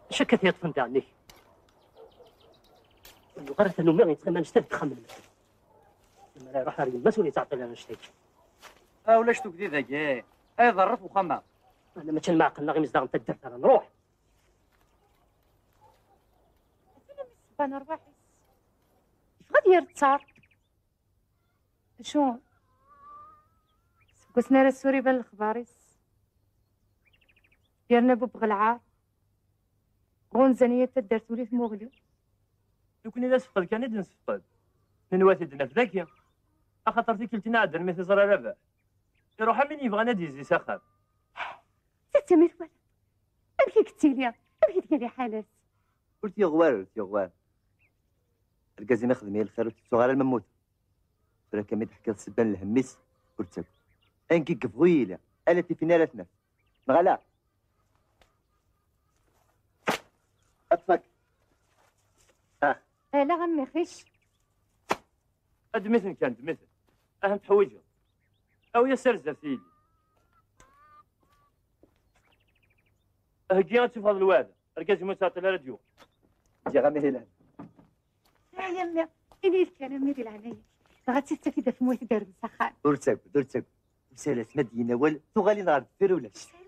Acu akka t-yeṭṭfen daɣen-ik? Yuɣal atan umiɣ yettɣima annect-a deg uxxam n lmeskin. Mi ara iruḥ ar yemma-s ur yettɛeṭṭil ara annect-agi. Ah, ulac tugdi dagi. Ay ḍerret uxxam-a. Ana mačči lmeɛqel neɣ imezdaɣ n taddart ara nruḥ. Atan am iṣebban rrwaḥ-is. Yeffeɣ ad yerr ttar. Acu? Seg wasmi ara s-ur iban lexbar-is. Yerna bubbeɣ lɛar. Ɣunzan-iyi taddart ula i tmuɣli. Nekkni d asefqed kan i d-nessefqed. Nenwa ad t-id-naf dagi. Axaṭer tikkelt-nni iɛeddan mi t-iẓra Rabaḥ, iruḥ am win yebɣan ad d-yezzi s axxam. Tetta mi twala. Amek i yettili? Amek i tga liḥala-s? Ur t-yuɣ wara, ur t-yuɣ wara. Argaz-im ixdem-iyi lxir, ur t-ttuɣ ara alamma mmuteɣ. Tura kan mi d-teḥkiḍ ssebba n lhemm-is, ur ttaggad. Ayen i yebɣu yili, ala tifin ara t-naf. Neɣ ala? Ad tfak. Ah. Ala a mmi, xicc. Ddem-iten kan, ddem-iten. Ahat teḥwiǧeḍ. Awi-yas ar zdat yili. Heggi ad tafeḍ lweɛda. Argaz-im ur yettɛeṭṭil ara ad d-yuɣal. Ǧǧiɣ amihi lehna. Ay a mmi, ini-yi-d kan a mmi di leɛnaya-k. Dɣa d tidet ad t-id-taf mwayd i d-armen s axxam. Ur ttagad, ur ttagad. Usalas ma d-yini awal, tuɣalin ɣer deffir ulac. Usalas.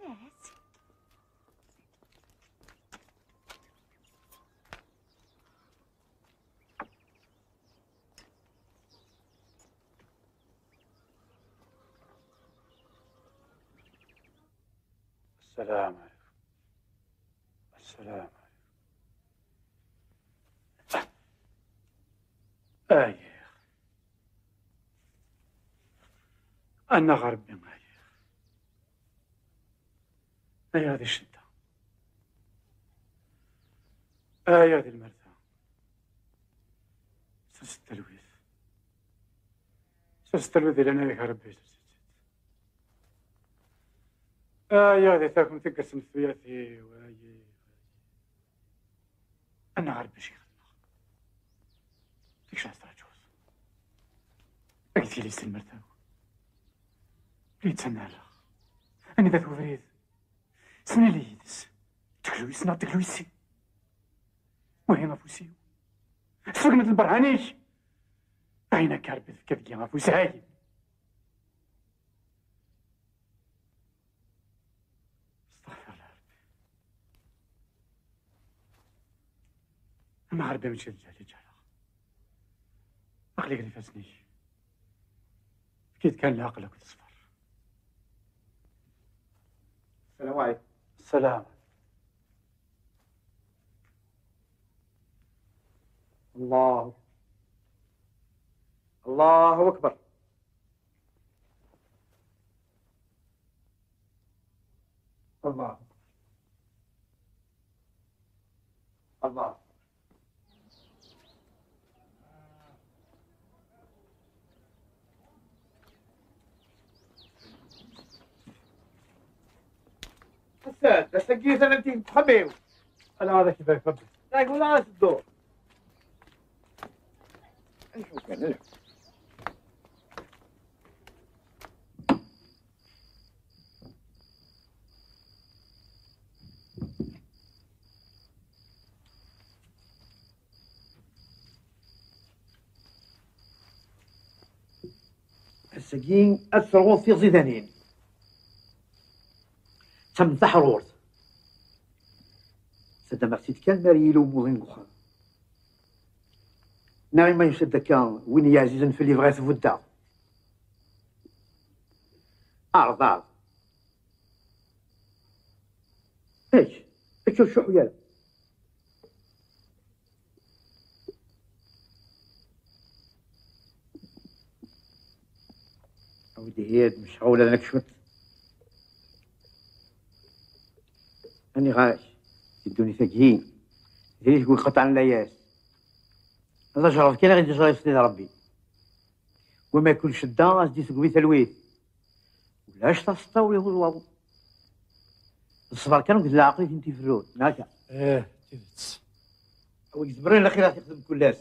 السلام عليكم. السلام عليكم. Ayiɣ. Annaɣ a Ṛebbi, ayiɣ. Ayiɣ di ccedda. Ayiɣ di lmerta. Sers talwit. Sers talwit di leɛnaya-k a Ṛebbi, sers-itt. Ayiɣ di takumt i yessen tuyat-iw, ayiɣ. Annaɣ a Ṛebbi, acu i xedmeɣ? Tikci ad tetraǧuḍ. Ad tili s lmerta-w. Ur yettanareɣ. Anida-t webrid? Semlil yid-s. Teglu yes-, neɣ teglu yes-i? Wahi afus-iw. Sfegmet lberhan-ik. Ayen akka Ṛebbi tefka deg-i afus hayen. Astaɣfirullah a Ṛebbi. Ama a Ṛebbi mačči d lǧahl i ǧahleɣ. Aql-ik di ifassen-ik. Efk-iyi-d kan leɛqel akked ṣṣber. السلام عليكم. السلام. الله أكبر. الله أكبر. الله أكبر. الله أكبر. حسان، بس لقيت أنا أنت مخبي. أنا هذا كيف يخبي. لا، يقول أنا الدور. أيوة، كان، أيوة. Ass-agi ad terɣuḍ tiẓidanin. D tameṭ taḥrurt. Sadameɣ-tt-id kan mi ara yili umuḍin deg uxxam. Neɣ ma yusa-d akka win yeɛzizen fell-i bɣiɣ buddeɣ. Ɛreḍ, ɛreḍ. Ečč, ečč ur ttcuḥḥu ara. A wi d-ihi ad mecɣuleɣ nekk cwiṭ. Aniɣ-ak di ddunit-agi, d-ihi deg wi qeṭɛen layas. D ajerreḍ kan i ɣ-d-iẓra yesli d Ṛebbi. Wama kul cedda, as-d-isegmi talwit. Ulac taseṭṭa ur ihuẓ waḍu. D ṣṣber kan akked leɛqel i tent-iferrun, neɣ akka? Ih, d tidet. A wi izemren lxir ad t-ixdem kul ass,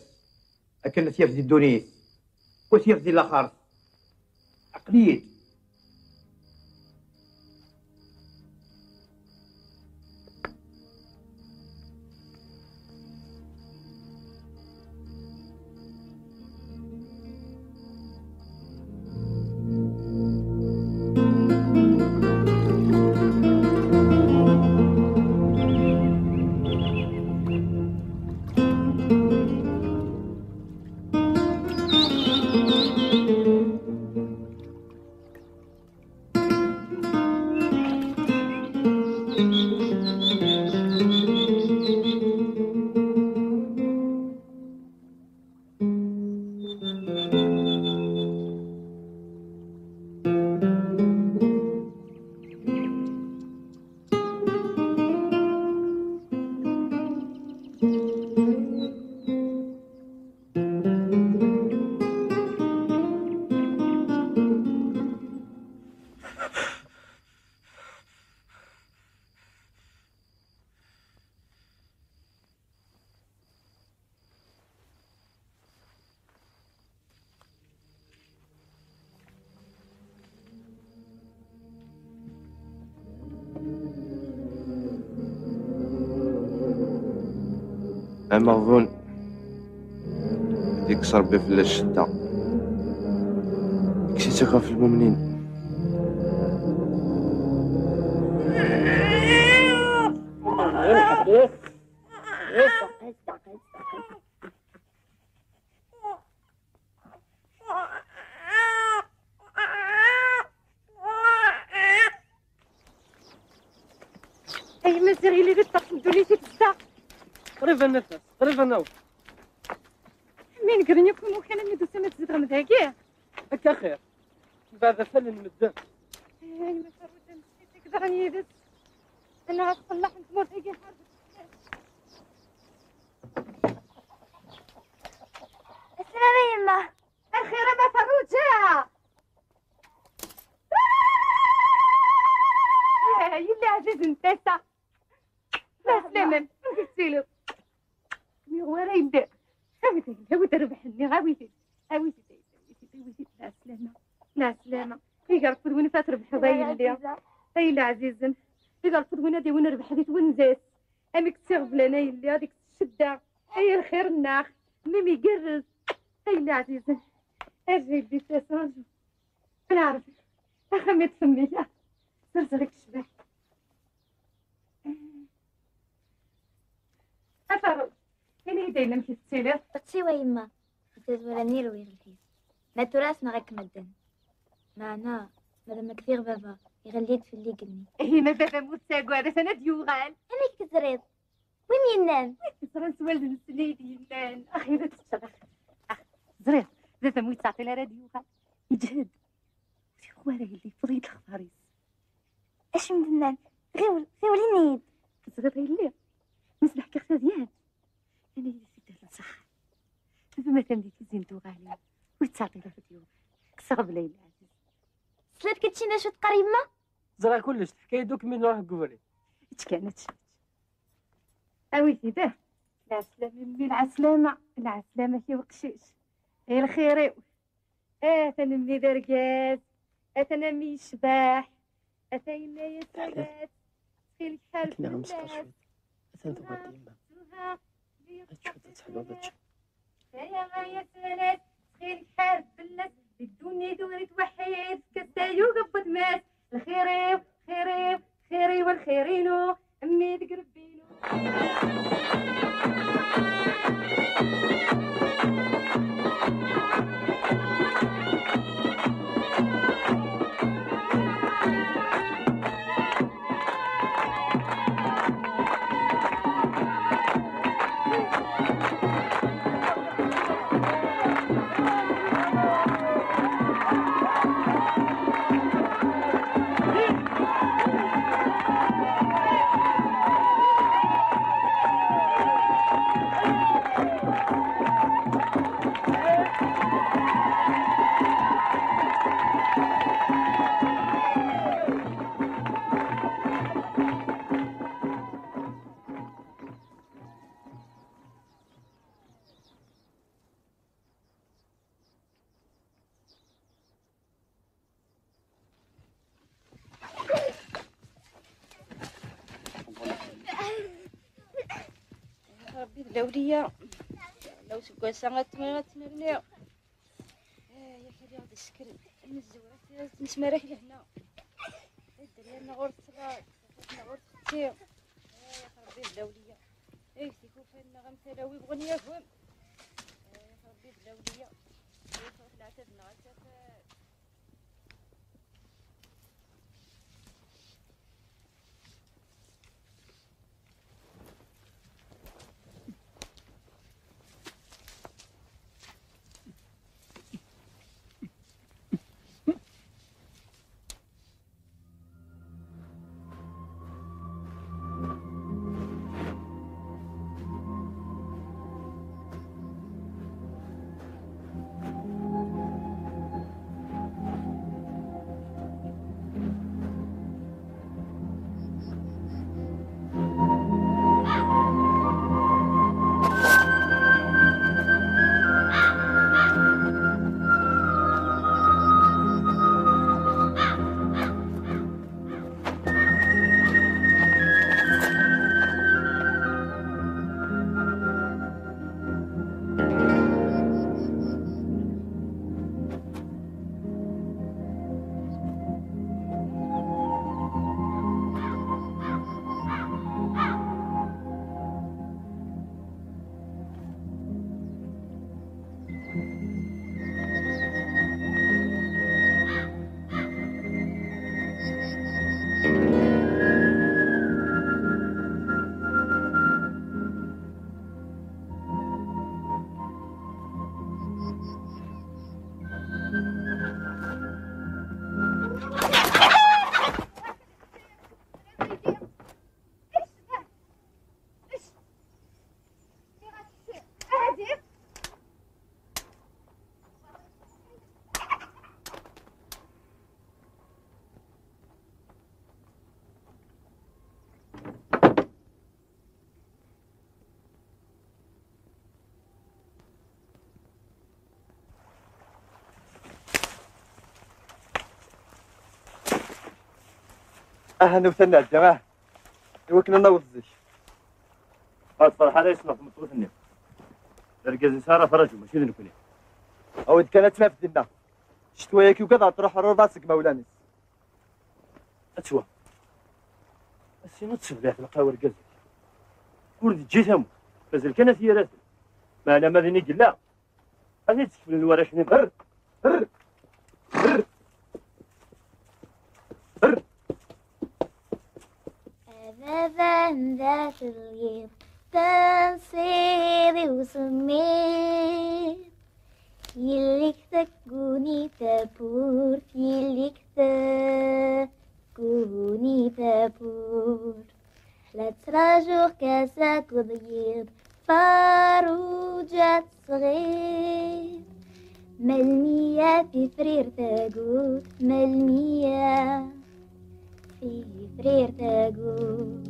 akken ad t-yaf di ddunit, u ad t-yaf di laxert. Aql-iyi-d. Ameɣbun, ad ikkes Ṛebbi fell-as ccedda. Ɣef lmumnin. Ay Maziɣ, yili di ṭṭerf n ddunit i tezdeɣ. Qrib ad nafas, qrib ad naweḍ. Mi negren yakk imukan, almi d-tusam ad tzedɣem dagi? Akka xir. Mbeɛd afal n medden. Ay, ma terrut amsisik daɣen yid-s. Annaɣ ad tqellaḥ n tmurt-agi ḥareb. Aslama yemma. Axir a ma Ferruǧa! Ah, yelli ɛzizen tasa. La slama, amek tettiliḍ? Mi wara yelli. Awit-it, awit rrbeḥ-nni, awit-it. Awit-it, awit-it, awit-it. La slama, la slama. Iger fud win fa trebḥeḍ a yelli. Ay leɛzizen. Iger fud win ad yawin rrbeḥ di twenza-s. Amek tt-iɣeblan a yelli, ad ikkes ccedda. Ay lxir-nneɣ, mmi-m igerrez. Ay leɛzizen. Arju yelli tasa, arju. Neɛref. Axxam yeṭṭef mmi-k. Serseɣ-ik ccbaḥ. A Faṛuǧ, ini-yi-d ayen amek i tettiliḍ? Ɣetti wa yemma, di tazwara-nni rwiɣ lḥif. Ma tura ad s-nɣ akk medden. Meɛna, madam aktiɣ baba, iɣelli-d fell-i igenni. Ihi ma baba-m ur t-ttagad, atan ad d-yuɣal. Amek teẓriḍ? Wi m-yennan? Wi teẓran s wallen-nsen i d-yennan. Axir ad teččeḍ, axir. Ax, ẓriɣ, baba-m ur yettɛeṭṭil ara ad d-yuɣal. Yeǧhed. Ur t-yuɣ ara yelli, yewweḍ-iyi-d lexbar-is. Acu m-d-nnan? Ɣiwel, ɣiwel, ini-yi-d. Teẓriḍ a yelli? Mi s-d-ḥkiɣ tadyant. Ini-yi-d a t-id-terr ṣṣeḥḥa. Baba-m atan di tizi n tuɣalin. Ur yettɛeṭṭil ara ad d-yuɣal. Kkes aɣbel a yelli ɛziz. Tesliḍ keččini acu teqqar yemma? Ẓriɣ kullec, teḥka-yi-d akk mi nruḥ deg ubrid. Ečč kan, ečč, ečč. Awi-t-id, ah. Lɛeslama, mmi, lɛeslama. Lɛeslama-k i uqcic. Ay lxir-iw. Atan mmi d argaz. Atan a mmi yecbeḥ. Atan yenna-yas alat. Ttxil-k ḥareb fell-as. Atan tuɣal-d yemma. Ečč, ad teḥluḍ, ečč. Ay a yas alat, ttxil-k ḥareb fell-as, di ddunit ur ittweḥḥid, fk-as tayuga n wetma-s. Lxir-iw, lxir-iw, lxir-iw, lxir-inu, mmi deg rebbi-inu. Ṛebbi d lawliya. Law seg wass-a ad tmerniɣ. Yak ad yaɣ-d ssker. Am zzewrat, ad nesmarak lehna. Dderya-nneɣ ur teṣla, tafat-nneɣ ur txetti. Yak Ṛebbi d lawliya. Ay tikufan-nneɣ am talawi bɣun yagem. Yak Ṛebbi d lawliya. Ay tṛuḥ leɛtab-nneɣ ad tafat. Aha, newta nɛedda, ah. Iwakken ad naweḍ zik. Ur tferḥ ara, yesmeɣ tmeṭṭut-nni. D argaz-is ara traǧu, mačči d nekkni. Awi-d kan ad tt-naf dinna. Ccetwa-yagi ugad ad truḥ rruḍa seg imawlan-is. Attwa. Asin ur tesseblaɛ lqawa argaz-ik. Ur d-ǧǧi tamurt. Mazal kan ad t-yerr aten. Meɛna ma din i yella, ad t-id-sekflen warrac-nni. Brr! Brr! Brr! Brr! A baba n dat lyiḍ, tansiḍ i usemmiḍ, yelli-k tegguni tawwurt, yelli-k tegguni tawwurt. La ttṛajuɣ-k ass akked yiḍ, Ferruǧa tesɣiḍ. Melmi ara tifrir tagut, melmi ara tifrir tagut.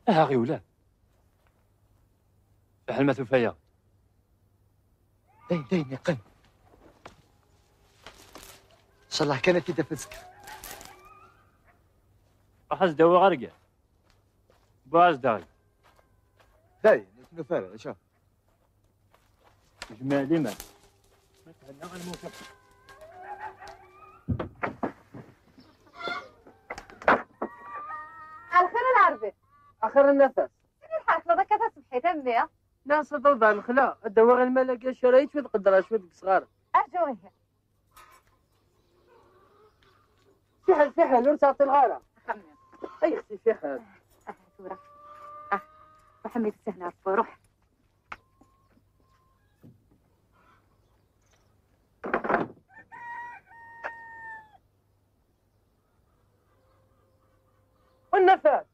Aha ɣiwel. Fiḥel ma tufa-yaɣ. Dayen, dayen, yeqqen. Ncallah kan ad t-id-taf azekka. Ruḥ ad s-d-awiɣ argaz. Buɛaz daɣi. Dayen, ur t-nufi ara, acu? Jmeɛ liman. Ma thenna a lmufaq. Lxir a Lɛerbi. Axir a Nafas. Sani lḥerkleḍ akka taṣebḥit a mmi? Neɣ s ad awḍeɣ lexla, ad d-awiɣ lmal-agi acu ara yečč wid qeddreɣ cwiṭ deg yesɣaren. Arǧu ihi. Fiḥel, fiḥel, ur ttɛeṭṭileɣ ara. Axxam-nni. Ay, xti fiḥel. Ah, tura. Ah, Muḥemmed, sahel Ṛebbi, ruḥ. Nnafat!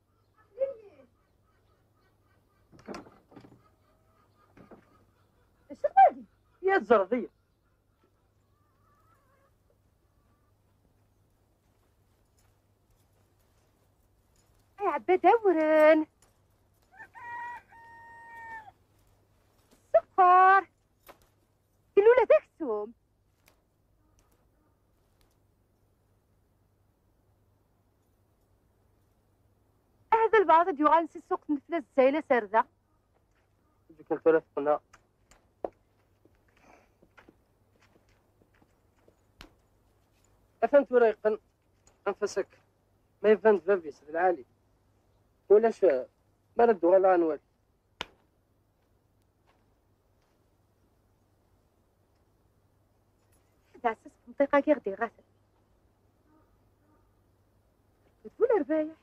Acu tagi? Ya tẓerḍ-iyi. Ay, ɛebba d awren. Sskeṛ. Ilul d aksum. Ahat d lbaɛḍ i d-yuɣalen si ssuq n Tefla Zzayla s ar da. Zik kan tura teqqen. Atan tura yeqqen. Anef-as akka. Ma iban-d bab-is d lɛali. Ulac, eh, mi ara d-uɣaleɣ ad nwali. Ad ɛsas ṭenṭiq-agi ɣ-d-iɣaten. D bu lerbayeḥ.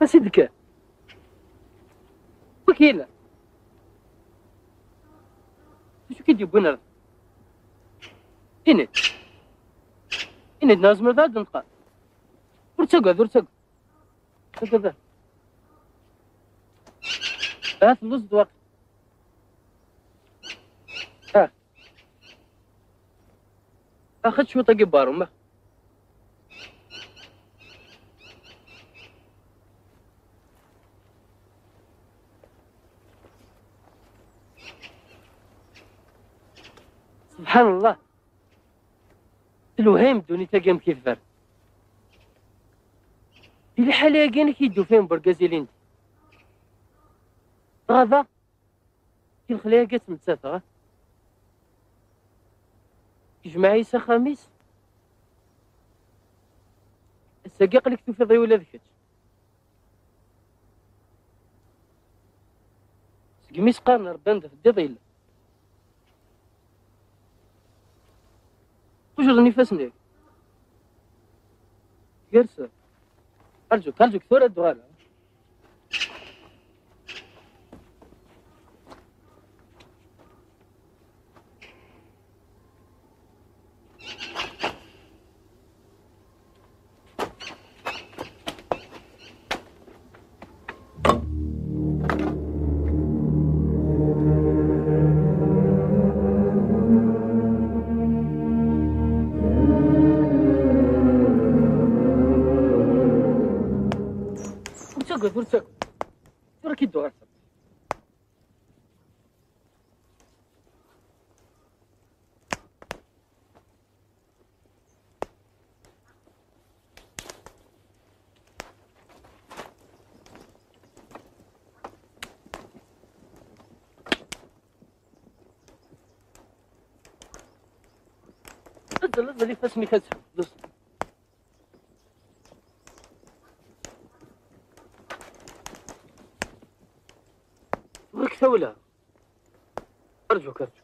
Ansi d-kker? Wi k-yellan? D acu k-id-yewwin ar da? Ini-d. Ini-d, neɣ tzemreḍ ad d-tneṭqeḍ? Ur ttagad, ur ttagad. Ur ttagad ara. Ahat telluẓeḍ waqil. Ha. Axi cwiṭ-agi n berru, ma. Subḥan Allah. Telwehha-yam ddunit-agi amek i tberr. Di liḥala-agi amek i d-ufin bergaz ilindi. Dɣa da, di lexla-agi ad tt-mttateɣ. Yejmeɛ-iyi s axxam-is. Ass-agi aql-ik tufiḍ-iyi ula d kečč. Segmi s-qqaren Rebbi anda teddiḍ yella. Qujren ifassen-ik. Gersa. Arǧuk, arǧuk, tura ad d-uɣaleɣ. Ur ttagad, ur ttagad. Tura ad k-id-uɣaleɣ. Azzal, azzal ifassen-ik ad tḥebdeḍ. Ɣur-k tawla. Arǧuk, arǧuk.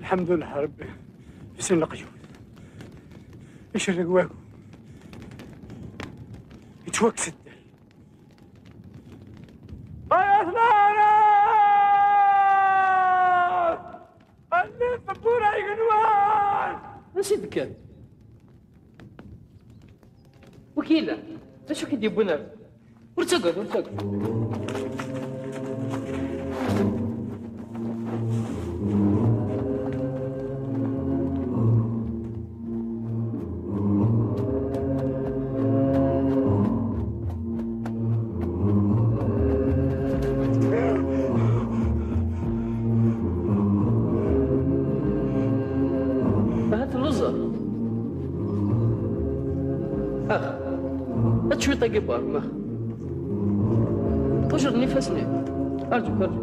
Lḥemdullah Rebbi, sin leqyud, icerreg wagu, yettwakkes ddel. Ay atmaten! Xellit tewwura igenwan! Ansi d-kker? Wi k-yellan? D acu k-id-yewwin ar da? Ur ttagad, ur ttagad. Ahat telluẓeḍ. Ax, ad cwiṭ-agi n berru, ax. Qujren ifassen-im. Arǧu, arǧu.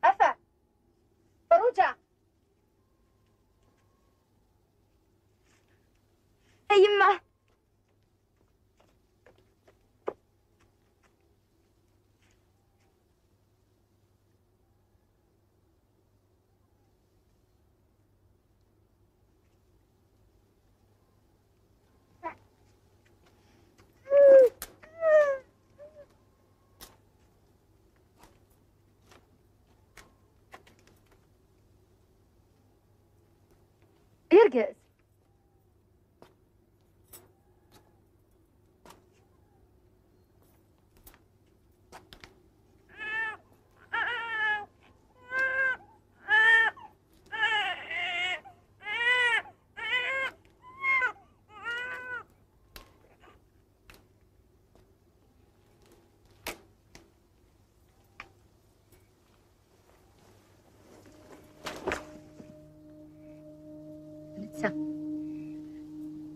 Afa! Ferruǧa! A yemma! Yergez.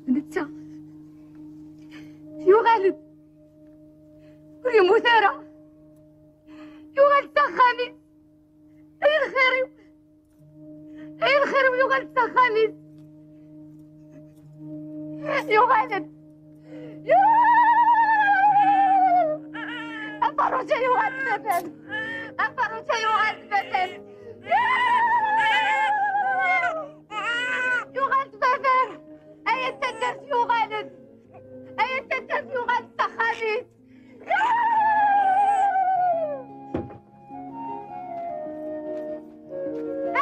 Netta yuɣal-d, ur yemmut ara, yuɣal s axxam-is. Ay lxir-iw! Ay lxir-iw, yuɣal-d s axxam-is! Yuɣal-d! Yuɣal! Aferruǧ-a yuɣal-d s axxam! Aferruǧ-a yuɣal-d s axxam! Yuɣal-d baba! Ay a taddart, yuɣal-d! Ay a taddart, yuɣal-d s axxam-is!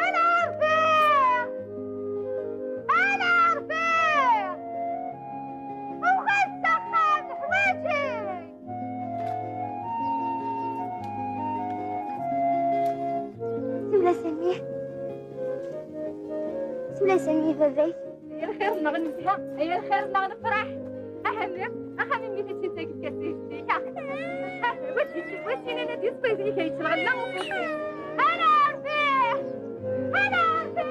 Ala Ṛebbi! Ala Ṛebbi! Uɣal s axxam, ḥwaǧ-ik! Siwel-as a mmi. Siwel-as a mmi i baba-k. Ay lxir-nneɣ nezha, ay lxir-nneɣ nefṛeḥ. Ahamir, axxam imi teččint tagekkat-ik. Wacin, wacin ad yesfayed i kayt lɣella ufusi. Ala Ṛebbi! Ala Ṛebbi!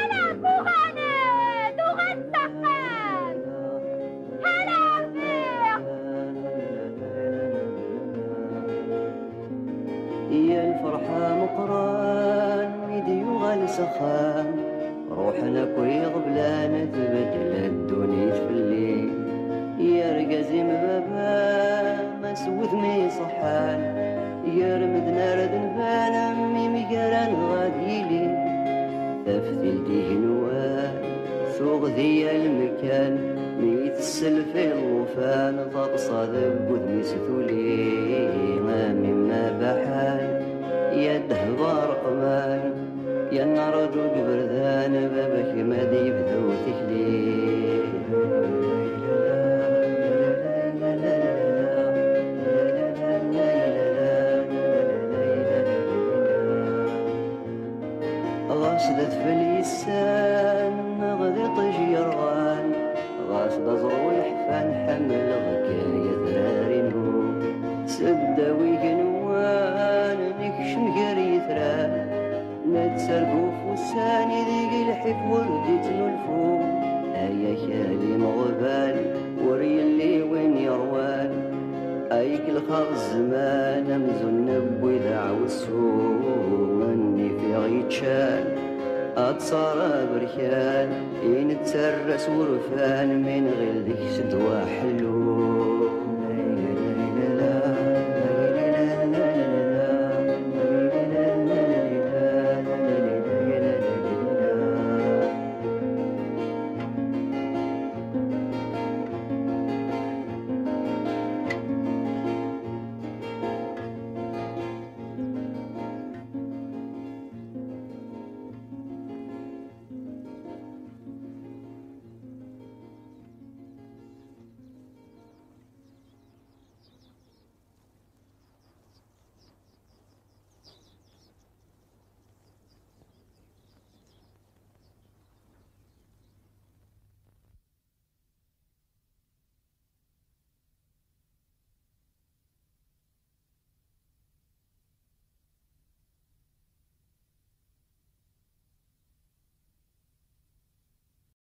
Ala Ṛebbi, uɣal-d, uɣal s axxam! Ala Ṛebbi! Ya lferḥ ameqqran mi d-yuɣal s axxam, ruḥen akk iɣeblan, tbeddel ddunit fell-i. Ya argaz-im baba, ma s wudem iṣeḥḥan, gar medden ara d-nban, am imigaran dɣa ad yili. Taftilt igenwan tuɣ di yal mkan, mi tesself i llufan, taḍsa deg wudem-is tuli. Am imma baḥan, ya ddheb areqman, ya nna rǧu deg iberdan, baba-k ma d yebdu tikli. Ɣas d adfel yessan, neɣ d iṭij yerɣan, ɣas d aẓru yeḥfan, ḥemmleɣ-k ay adrar-inu. Seddaw igenwan, nekcem gar yitran, nettargu ɣef wussan ideg lḥif ur d-ittnulfu. Ay akal imeɣban, ur yelli win yeṛwan. Ay kelxeɣ zzman amzun newwi d aɛwessu, nnifiɣ yeččan, aṭṣar aberkan, i nettarra s wurfan, mi nɣil deg-s ddwa ḥellu.